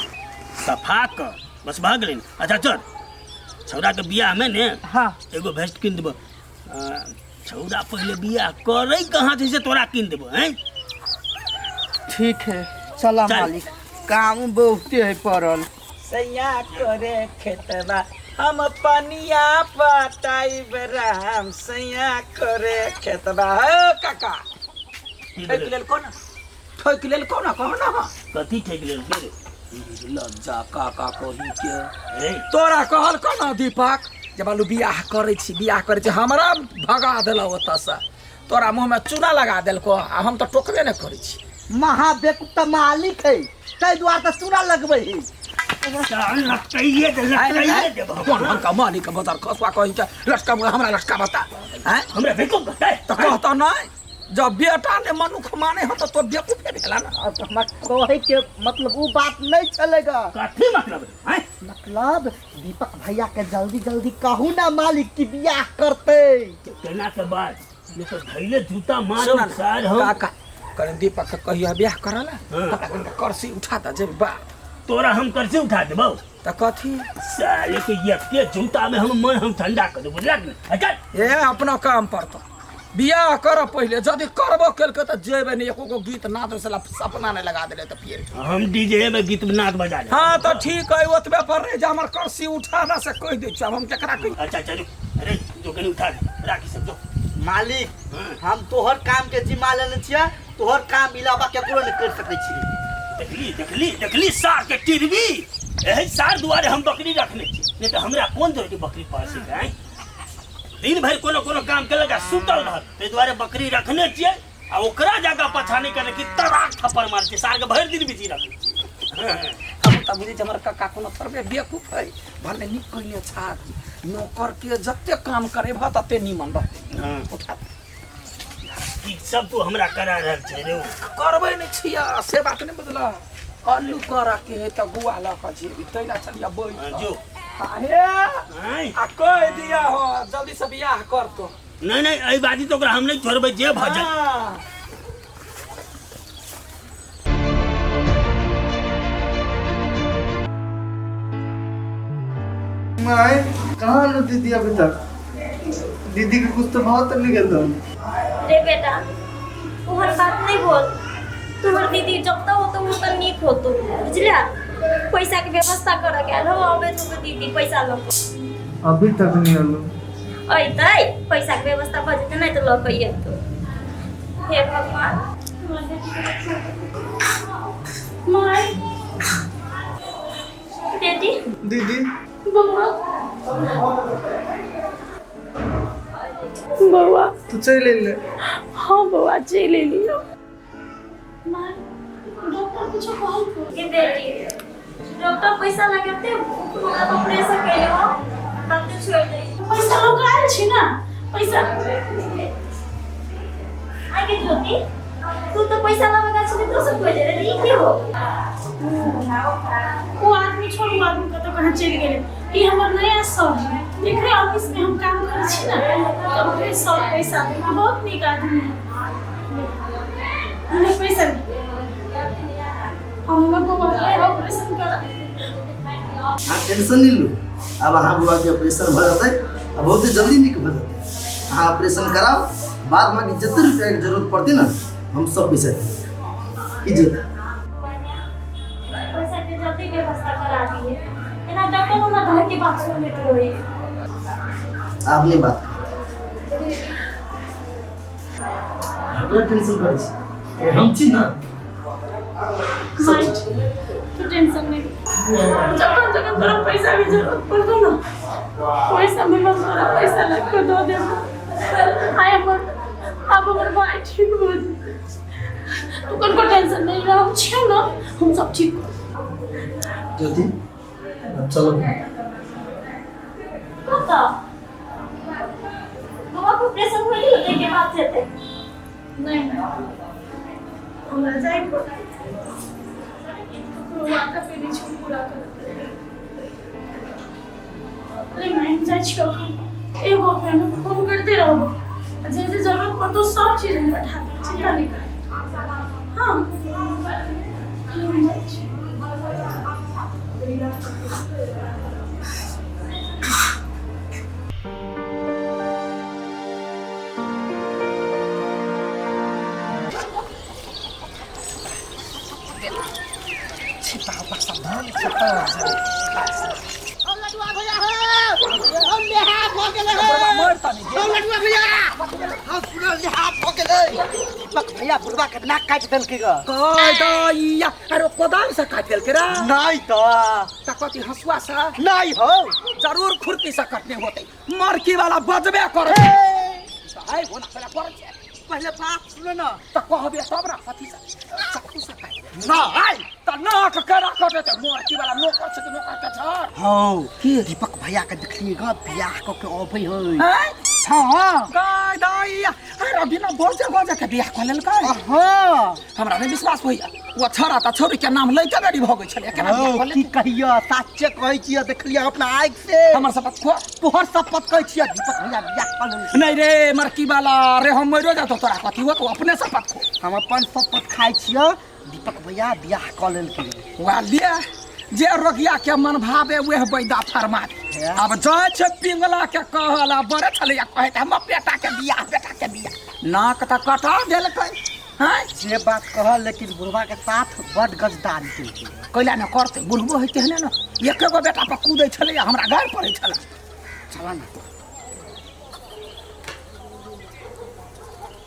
सफा कर बस भऽ गेलै। अच्छा चल, छौड़ा के बियाह में ने हाँ एगो भेस्ट किन देबो। छौड़ा पहले बियाह करै कहाँ छै से तोरा किन देबो हैं। ठीक है चला मालिक, काम बहुते है पड़ल। सैया करे खेतबा हम पनिया पटाइब राम, सैया करे खेतबा। हे काका, ठोकि लेल कोना, ठोकि लेल कोना कहो ना। कथी ठोकि लेल रे? लज्जा काका कही के तोरा कहल कोना दीपक जे बालू बियाह करै छी, बियाह करै छी, हमरा भगा देलक ओतऽसँ, तोरा मुँहमे चूना लगा देलको आ हम तऽ टोकबे नहि करै छी। महा बेवकूफ तऽ मालिक है, ताहि दुआरे तऽ चूना लगबै है। कोन हमका मालिक बदर खसुआ कही के लटका हमरा लटका बता हैं, हमरा बेवकूफ कहतै तऽ कहतौ नहि। जब बेटा ने मनुख माने हो तो बेवकूफे भेला ना। अब हमरा कहे के मतलब वो बात नहीं चलेगा। कथी मतलब है? मतलब दीपक भैया के जल्दी जल्दी कहू ना मालिक की बियाह करते। केना के बाद ये तो धैले जूता मार सार हम। काका करें दीपक के कहिया बियाह करला, हमरा कन कुर्सी उठा द जे बा। तोरा हम कुर्सी उठा देबौ त कथी? साले के यके जूता में हम मन हम ठंडा कर देबो, बुझलक ने? चल ए अपना काम पर तो बियाह कर पहले, यदि करबो केलकै त जेबे नहीं, एको गो गीत नाद से सपना नहीं लगा देले त फिर हम डीजे में गीत नाद बजा ले। हां तो ठीक है, ओतबे पर रह जा, हमर कुर्सी उठाना से कह दै छी, हम केकरा कहि। अच्छा चल, अरे जो कनी उठा दे, राखी सब जो। मालिक हम तोहर काम के जिम्मा लेने छियै, तोहर काम अलावा केकरो नहीं कर सकै छी। देखली देखली देखली सार के टिरबी, एही सार दुआरे हम बकरी रखने छी, नहीं तो हमरा कोन जरूरत बकरी पासे के हैं। दिन भरि कोनो कोनो काम केलक आ सुतल रहल, ताहि दुआरे बकरी रखने छियै आ ओकरा जाकर पाछा नहि करे कि तराक थप्पड़ मार छियै, सार के भरि दिन बिजी रखै छियै। हम तऽ बुझै छी हमर काका कोनो थोड़बे बेवकूफ है, भले नीक कहने छाती, नौकर के जते काम करेबह तते नीमन रहतै। उठा ई सब तू हमरा करा रहल छै रे। करबै नहि छियै से बात नहि बुझलह, आलू करऽ के है तऽ गुआ लऽ कऽ जेबी, तैला चलिया बैठ जो। हे आ कहि दिया हो जल्दी से बियाह कर तो। नहीं नहीं एहि बाजी तो ओकरा हम नहीं छोड़बै, जे भऽ जाए। माय कहाँ लो दीदी अभी तक? दीदी के कुछ तो बहुत नहीं गेल। रे बेटा तोहर बात नहीं बोल, तोहर दीदी जब तक होतो वो तो नीक होतो, बुझलिया? पैसा के व्यवस्था कर के आलो, अबे तो दीदी पैसा लऽ के अभी तक नहीं आलो। अइतै पैसा के व्यवस्था भऽ जेतै, नहीं तो लऽ के अइतौ। हे भगवान। माय बेटी दीदी बउआ बउआ तू चलि एलै? हाँ बउआ चलि एलियौ। माय डॉक्टर कुछो कहलको? के बेटी डॉक्टर पैसा लगते हमरा ऑपरेशन केले हो तब तो छोड़ दे। पैसा लऽ कऽ आयल छी ना पैसा। आगे ज्योति तू तो पैसा लगा छले दोसर कोइ दे ई की हो? वो आदमी छोड़, वो आदमी कतौ कहाँ चलि गेलै। ई हमर नया सर है, एकरे ऑफिस में हम काम करै छी ना, तऽ ओकरे सर पैसा दे, बहुत नीक आदमी है। हमरा पैसा दे, हम हमर बौआ के ऑपरेशन करा। अहाँ टेंशन नहीं लू, अब अहाँ बौआ के ऑपरेशन भऽ जेतै आ बहुत जल्दी नीक भऽ जेतै। अहाँ ऑपरेशन कराउ, बाद में जते रुपया के जरूरत पड़तै ना हम सब पैसा देबै। की जरूरत? पैसा के जल्दी व्यवस्था करा दिए, एना डॉक्टर हमरा घर के बात सुनैत रहे। आप नहीं बात हमरा टेंशन करै छी, हम छी ना। माय तू टेंशन नहीं। जखन जखन तोरा पैसा के जरूरत पड़तो ना ओहि समय में तोरा पैसा लग के दऽ देबो। आइ हमर आब हमर भाई ठीक भऽ जेतै। तू कनको टेंशन नहीं ले, हम छियौ ना, हम सब ठीक कर। ज्योति चलो। कतऽ? बाबा के ऑपरेशन होइल होतै के बाद जेतै? नहीं नहीं, हमरा जाय पड़तै। ककरो वादा केने छी पूरा करऽ। अरे मैं जाइ छियौ अखन। एगो फ्रेंड फोन करते रहबो, आ जे जे जरूरत पड़तौ सब चीज हम पठा देब, चिंता नहीं कर। हाँ हम जाइ छी। दीपक भैया बुढ़वा के नाक काटि देलकै ग। दैया, अरे कोदाल से काटि देलकै रे? नहीं तो। त कथी हंसुआ से? नहीं हो, जरूर खुरपी से कटने होते। मरकी वाला बजबे करे। आइ होना पहले पर छै। पहले बात सुनो ना। त कहबे तब ना कथी से चाकू से काटि ना आइ त नाक केना कटते? मरकी वाला नोकर छै कि नोकर के छर? हौ की दीपक भैया के देखलियै ग बियाह क के अबै है। हैं? हां गाय दैया, अरे बिना बजे बजे के बियाह क लेलकै। हां हमरा नहि विश्वास होइया। ओ छोरा त छोरी के नाम लैते बेरी भऽ गेल छलै, केना बियाह क की लेलकै? कहियो साचे कहै छियै, देखलियै अपना आँखि से। हमर शपथ खो। तोहर शपथ कहै छियै दीपक भैया बियाह क लेलकै। नहीं रे मरकी वाला रे, हम मरो जातो तोरा कथी हो? तू अपने शपथ खो। हम अपन शपथ खाइ छियै दीपक भैया बियाह क लेलकै। वा ले जे रोगिया के मन भावे वह बैदा फरमावे। अब जाय छै पिंगला के कहला बड़े छलैया कहैत हम बेटा के बियाह, बेटा के बियाह, नाक त कटा देलकै। हैं जे बात कहल, लेकिन बुढ़वा के साथ बड गजदारी केलकै। कैला न करतै? बुढ़बो है तेहने न, एके गो बेटा पर कूदै छलैया, हमरा गारि पड़ै छलै। चला ना।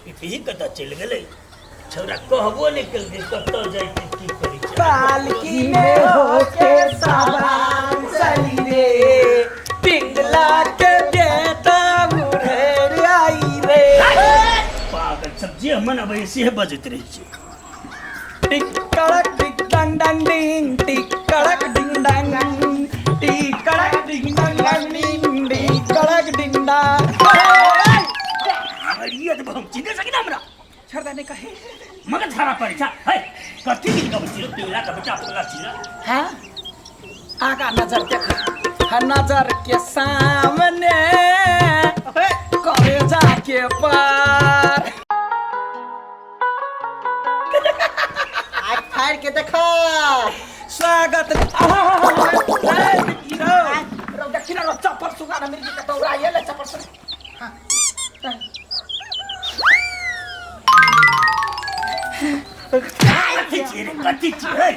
पिपही कतऽ चलि गेलै? छौड़ा कहबो नहि केलकै कतऽ जाइ छै की करै छै। पालकी में होके सवार चली रे, पिंगला के बेटा उधर आई रे। पागल सब जे मन अबै से बजैत रहै छै। टिक कड़क टिक डंग डंग डिंग, टिक कड़क डिंग डंग, टिक कड़क डिंग डंग डंग डिंग, टिक कड़क डिंग डंग। मरिए देबो हम, चिन्है छै कि ना हमरा? छोड़ दे नहीं कहे। मगज खराब पड़ै छै। है कथी गीत गबै छी रे? पिंगला के बेटा पिंगला छी रे। हाँ आगा नजर देख, हाँ नजर के सामने कलेजा के पार। आँख फाड़ के देखो। स्वागत। देखी ना चप्पल सुगा ना मिर्गी के तौरा ये ले चप्पल सुगा। कथी छी रे? कथी छी रे?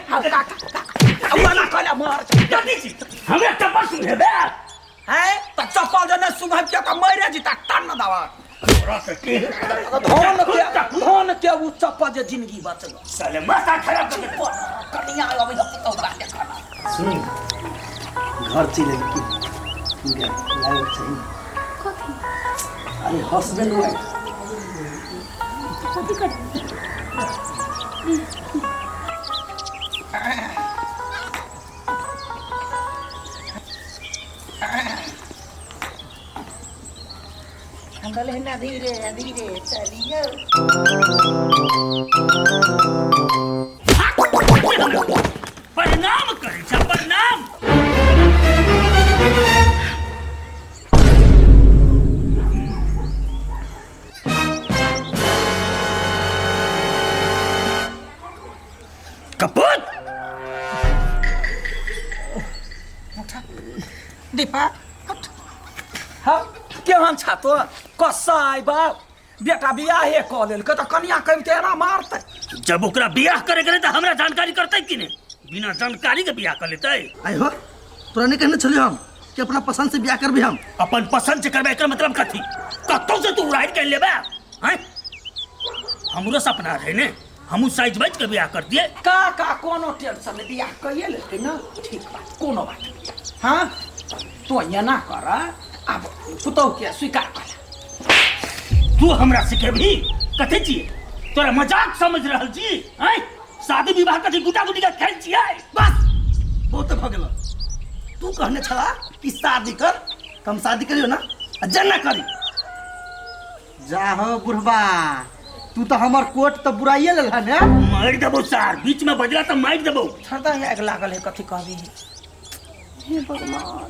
वाला कहला मार कथी छी? हमरा चप्पल सुनेबे? हैं त चप्पल जे नहीं सुंघब के त मरे जीता टन न दावा। तोरा के के धन के धन के उ चप्पल जे जिंदगी बचल। साले माथा खराब कर दे। कनिया अबै त तौरा देखना। सुन घर चले की लागे चाहिए। कथी? अरे हस्बैंड वाइफ। कथी कर? हम बोले ना धीरे धीरे चलियो। प्रणाम करै छै, प्रणाम। कपूत दीपा हाँ केहन छा तो कसाई बाप, बेटा बियाहे क लेलकै त कनिया कहिते एना मारतै। जब ओकरा बियाह करे के रहै त हमरा जानकारी करतै कि नहि? बिना जानकारी के बियाह कर लेतै। आई हो तोरा नहीं कहने छलियो हम कि अपना पसंद से बियाह करबी हम? अपन पसंद से करबै एकर मतलब कथी? कतौ से तू उड़ाइ के लेबे? हैं हमरो सपना रहै ने, हमहूँ साइज बाजि के बियाह कर दिए। का का कोनो टेंशन नहीं, बियाह कइए लेलकै ना, ठीक बात, कोनो बात नहीं। हाँ तो एना कर, आब पुतहु के स्वीकार कर। तू हमरा सिखेबही कथी छियै? तोरा मजाक समझ रहल छी? आँय, शादी विवाह कथी गुटा गुटी के खेल छियै? बस बहुत भऽ गेल। तू कहने छला कि शादी कर, तऽ हम शादी करियो ना, आ जेना करी। जा हो बुढ़बा, तू तो हमर कोट तो बुराइए लेलह ने। मारि देबौ सार, बीच में बजला तऽ मारि देबौ। छरदा आगि लागल है, कथी कहबी। हे भगवान,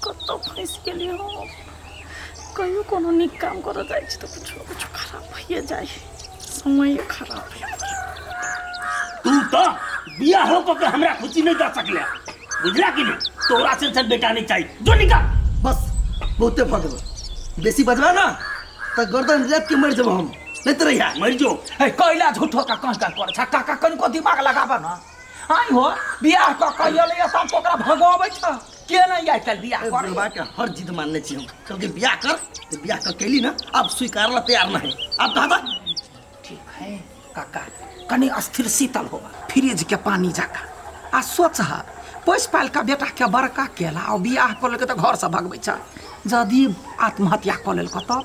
कतऽ फँसि गेलियै हम। कहियो कोनो नीक काम करऽ जाइ छी तऽ कुछो कुछो खराब भइए जाइ, समय खराब है। तू तो बियाह हो के हमरा खुशी नहीं दऽ सकले, बुझला कि नहीं? तोरा से बेटा नहीं चाहिए, जो निकल। बस बहुते भऽ गेल, बेसी बजबा ना तऽ गर्दन रेत के मरि जेबो हम, नहीं तो रहिया मरि जो। हे कैला झूठो का कह कह कर छा काका, कनिको दिमाग लगाबा ना। आई हो बियाह क कहियले तब ओकरा भगाबै छ के नहीं आइ काल्हि बियाह कर। बुढ़बा के हर जिद मानने छी हम, चल के बियाह कर, तो बियाह कर कैली ना, अब स्वीकार ला तैयार नहीं। अब दादा ठीक है काका, कनी अस्थिर शीतल हो फ्रिज के पानी जाका आ सोच हा, पोसि पालि कऽ बेटा के बड़का केला आ बियाह कऽ लेलकै तऽ घर से भगबै छ, यदि आत्महत्या कऽ लेलकै तब?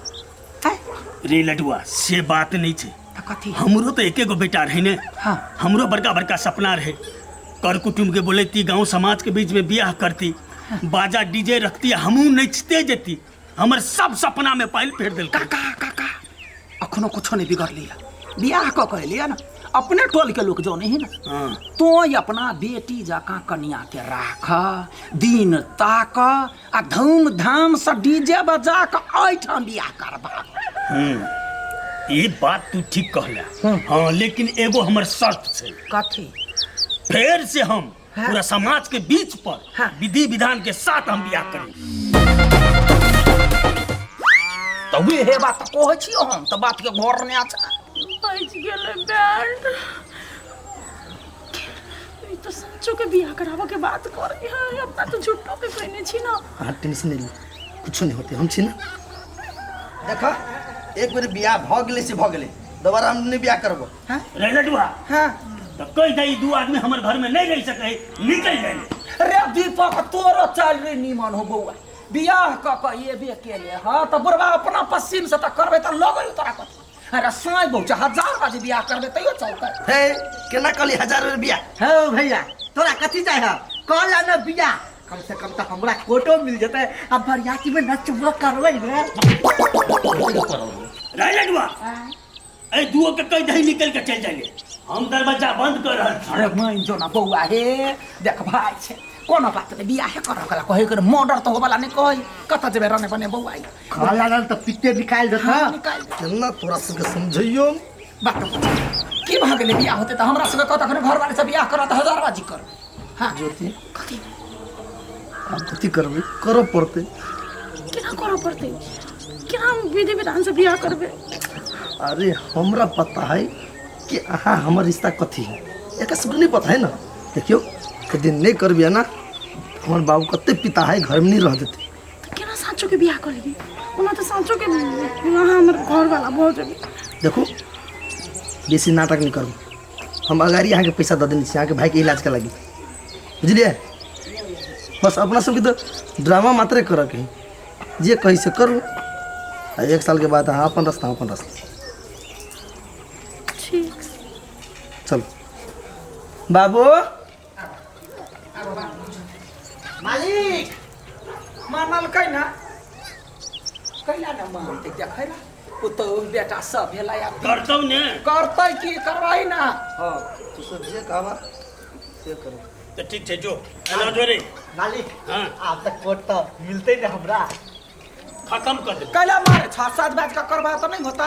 रे लडुआ, से बात नहीं छै। कथी? हमरो तो एके गो बेटा रहे ने। हाँ। हमरो बड़का बड़का सपना रहे, कर कुटुम्ब के बोलेती, गांव समाज के बीच में बियाह करती, हाँ। बाजा डीजे रखती, हमहू नचते जेती, हमर सब सपना में पाइल फेर देल। काका काका अखनो कुछो नहीं बिगड़लिया, बियाह कऽ के ना अपने टोल के लोग जो नहीं ना। हाँ। तो अपना बेटी जकाँ कनिया के राख, दिन ताक आ धूमधाम से डीजे बजा के एहिठाम बियाह करबा। ये बात तू ठीक कहला। हाँ, लेकिन एगो हमर शर्त छै। कथी? फेर से हम हाँ? पूरा समाज के बीच पर हाँ? विधि विधान के साथ हम बियाह करें। तो वे हे बात कहै छियो हम, तो बात के घर ने अच्छा बच गेलै बैंड। ई तो सच्चो के बियाह कराबऽ के बात करे है, अपना तो झूठो के कहने छी ना। अहाँ टेंशन नहीं ली, कुछो नहीं होते, हम छी ना। देखा एक बेर बियाह भऽ गेलै से भऽ गेलै, दोबारा हम नहीं बियाह करबो। हां रे लडुआ, हां तो कहि दे दू आदमी हमर घर में नहीं रह सके, निकल जाए। रे दीपक तोरो चाल रे नीमन हो बौआ, बियाह क क एबे केले। हां त बुढ़बा अपना पसीन से त करबे त लगै तोरा कथी। अरे साई बहु हजार बाजी बियाह करबे तैयो चलतै। हे केना कहली हजार बेर बियाह? हौ भैया तोरा कथी चाही? कहला ना बियाह, कम से कम तो हमरा कोटो मिल जतै, आ बरियाती में नचबो करबै ने। रे लडुआ, ए दुओ के कहि दही निकल के चल जाइए, हम दरवाजा बंद कर रहल छी। अरे मान जो ना बौआ, हे देख भाई छै कोनो बात नहीं, बियाह कर कला कहै कर मर्डर तो होबला नहीं कहै, कत जेबे रने बने बौआ। खा लागल त पित्ते निकाल देत। हां निकाल केना तोरा सबके समझैयो बात की भऽ गेलै। बियाह होते त हमरा सबके कहत अखन घर वाले से बियाह करत हजार बाजी कर। हां ज्योति कथी अब कथी करबै? करऽ पड़तै। केना करऽ पड़तै? केना विधि विधान से बियाह करबै? अरे हमरा पता है कि अहाँ हमर रिश्ता कथी है, एक सबके नहीं पता है ना। देखियो यदि नहीं करबिया ना, हमर बाबू कते पिता है, घर में नहीं रह देते। तो केना साँचो के बियाह कर लेबी? ओना तो साँचो के वहाँ हमर घर वाला भऽ जेबै। देखो बेसी नाटक नहीं करू, हम अगाड़ी अहाँके पैसा दऽ देने छी अहाँके भाईके इलाज के लागी, बुझलियै? बस अपना सबके तो ड्रामा मात्रे करऽ के है, जे कही से करू, आ एक साल के बाद अहाँ अपन रास्ता अपन रास्ता। ठीक चलो बाबू। मालिक मानलकै ना, कैला ना मानतै? देखै ना पुतहु बेटा सब भेलै आब करतौ ने, करतै की करबै ना। हां तू सब जे कहबा से करू। त ठीक छै जो एना जो रे मालिक। हां आब तक कोट त मिलतै ने हमरा, खत्म कर दे। कैला मारे 6-7 बाज का करबा त नहीं होता।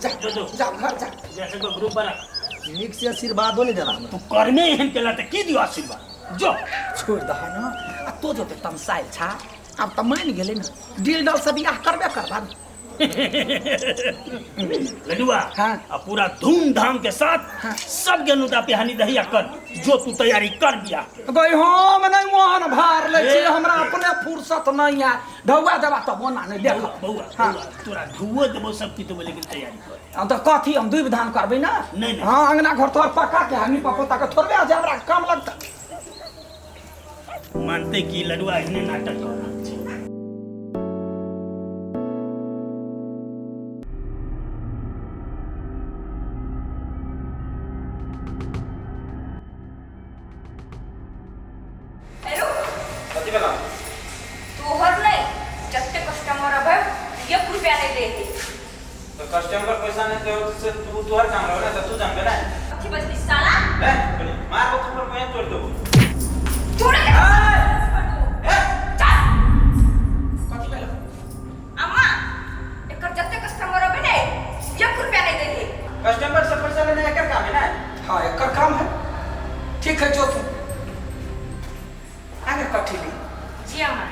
जा जो जा घर जा, जैसे को ग्रुप बना नीक से आशीर्वादो नहीं देला हमरा। तू कर्मे एहन केला त की दियो आशीर्वाद? जो छोड़ दह ना, आ तो जो तमसाइल छा, आब त मान गेलै ना, डील डल से बियाह करबे करबा। लडुआ, हाँ आ पूरा धूमधाम के साथ हाँ। सब के नुदा पिहानी दहिया कर, जो तू तैयारी कर बियाह के। गई हम नहीं मोहन भार लै छी, हमरा अपने फुर्सत नहीं है ढौआ देबा तब ओना नहीं देख बौआ हाँ। बौआ तोरा ढुओ देबो सब किछु देबो लेकिन तैयारी कर हम तो कथी हम दुई विधान करबै ना नहीं, नहीं। हाँ अंगना घर तोहर पका के हमी पपोता के थोड़बे आज हमरा काम लगता मानते कि लडुआ एहने नाटक कर रहल छै। हेलो तोहर नहीं जत्ते कस्टमर अबे एक रुपया नहीं दे तो कस्टमर पैसा नहीं दे तो से तू तोहर काम रहो ना तो तू जानबे ना अथी बजली साला ले बोली मार को थप्पड़ को तोड़ देबो तोड़े के ए चल कथी भेल अम्मा एकर जत्ते कस्टमर अबे ने एक रुपया नहीं दे कस्टमर से पैसा लेना एकर काम है ना। हाँ एकर काम है ठीक है जो तू आगे कठिली जी अम्मा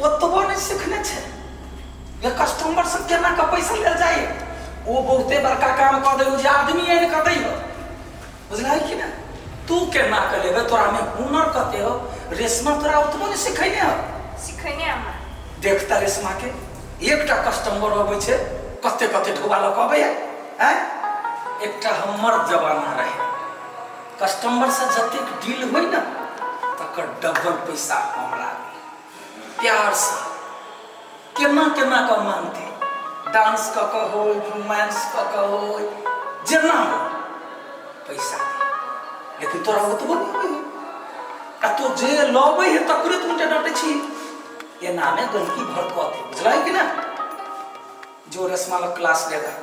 ओतबो नहीं सीखने छे ये कस्टमर से केना के पैसा लेल जाए वो बहुते बड़का काम कर दे जे आदमी एहन कर दै हो बुझलै कि ना तू केना के लेबे तोरा में हुनर कते हो रेशमा तोरा ओतबो नहीं सिखैने हो सिखैने अम्मा देखता रेशमा के एकटा कस्टमर अबै छै कते कते ढोबा लऽ कऽ अबैया आँय एकटा हमर जमाना रहे कस्टमर से जतेक डील होइ ना तकर डबल पैसा हमरा प्यार से केना केना कऽ मानते डांस कऽ कऽ होय रोमांस कऽ कऽ होय जेना हो पैसा दे लेकिन तोरा ओतबो नहि अबै है आ तू जे लबै है तकरे तू डांटै छी एना में गंदगी भड़कते बुझलै कि ना जो रेशमा लग क्लास लेगा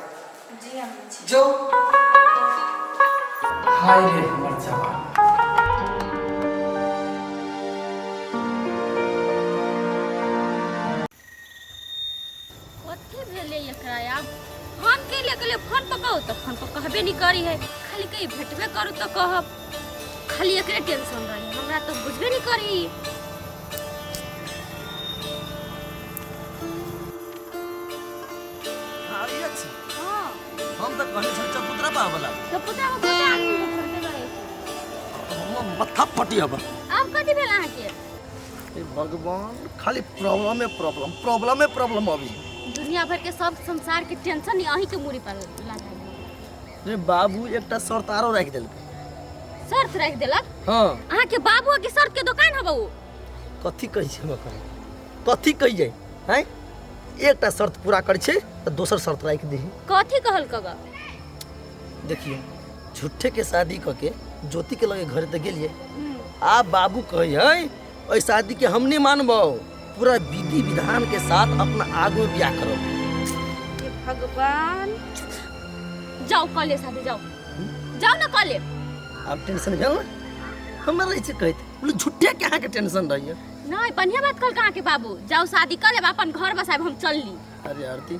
जी अम्मा जी जो हाय रे हमर जवान कथी भेलै एकरा आब फोन के लिए फोन पर कहू तऽ फोन पर कहबे नहीं करी है खाली कहीं भेटबे करू तऽ कहब खाली एकरे टेंशन रही हमरा तऽ बुझबे नहीं करी। आबिए छी हाँ हम तऽ कहने छल चबूतरा पर आबऽ लागी तऽ पुता को पुता आदमी के फरके रहै छै। हमर मत्था फटी हब आब कथी भेल अहाँके? हे भगवान खाली प्रॉब्लम प्रॉब्लम प्रॉब्लम प्रॉब्लम अभी दुनिया भर के सब संसार के टेंशन ही अहीं के मूड़ी पर लागल। रे बाबू एकटा शर्त आरो राखि देलकै। शर्त राखि देलक? हाँ अहाँके बाबू के शर्त के दुकान हब उ? कथी कहै छै हम ओकरा कथी कहियै हैं एकटा शर्त पूरा करै छै तऽ दोसर शर्त राखि दही। कथी कहल कग? देखियौ झूठे के शादी कऽ के ज्योति के लगे घर तऽ गेलियै आ बाबू कहै है ओहि शादी के हम नहीं मानबौ पूरा विधि विधान के साथ अपना आगू में बियाह करब। हे भगवान जाओ कॉलेज शादी जाओ जाओ ना कॉलेज। आब टेंशन भेल ना हमरा रहै छै कहैत बोले झूठे के अहाँके टेंशन रहैया। नहीं बढ़िया बात कहल अहाँके बाबू जाओ शादी कर लेब अपन घर बसायब हम चलली। अरे आरती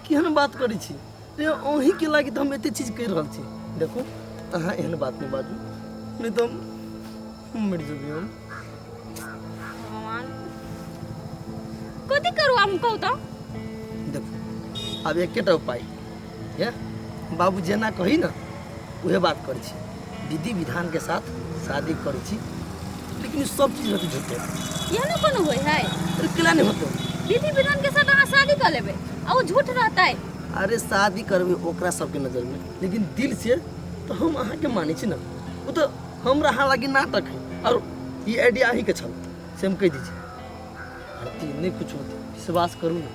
केहन बात करै छी रे अहीं के लागि तऽ हम एते चीज कहि रहल छी। देखू अहाँ एहन बात नहि बाजू नहीं तऽ हम मरि जेबै। हम भगवान कथी करू हम कहू तऽ? देखू आब एकेटा उपाय है बाबू जेना कही ना उहे बात करै छी विधि विधान के साथ शादी करै छी लेकिन ई सब चीज होतै झूठे। एहनो कोनो होइ है? अरे केला नहीं होतै विधि विधान के साथ अहाँ शादी कर लेबै आ वो झूठ रहतै। अरे शादी करबै ओकरा सबके नजर में लेकिन दिल से तो हम अहाँके मानै छी ना ओ तऽ हमरा अहाँ लागी नाटक है और ई आइडिया अहीँके छल से हम कहि दै छी। आरती नहीं कुछ होतै विश्वास करू ना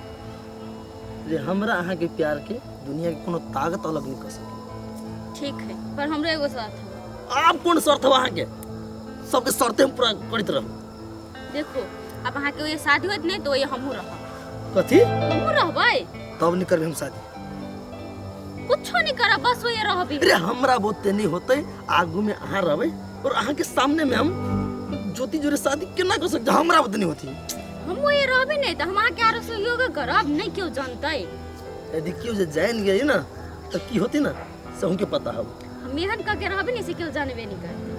जे हमरा अहाँके प्यार के दुनिया के कोनो ताकत अलग नहीं कर सके। ठीक है पर हमरो एगो शर्त है। आब कोन शर्त है अहाँके? सबके शर्ते हम पूरा करैत रहब। देखो अब अहाँके ये शादी होत नहीं तो ये हमहूँ रहब। कथी हमहूँ रहबै? तब नहीं करबै हम शादी। कुछो नहीं करब बस वही रहबी। अरे हमरा बोते नहीं होते आगू में अहाँ रहबै और अहाँके सामने में हम ज्योति जोरे शादी केना कर सकते हमरा बोते नहीं होती। हम वही रहबी नहीं तो हम अहाँके आरो सहयोग करब नहीं केओ जानतै। यदि केओ जे जान गेलै ना तो की होती ना से उनके पता हो। हम एहन कऽ के रहबी नहीं से केओ जानबे नहीं करतै।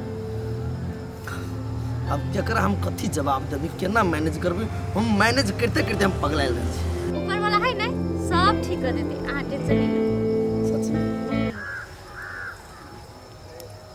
अब जकरा हम कथी जवाब देबै केना मैनेज करबै हम मैनेज करते करते हम पगलायल रहै छी। ऊपर वाला है नहीं सब ठीक कर देते अहाँ टेंशन नहीं।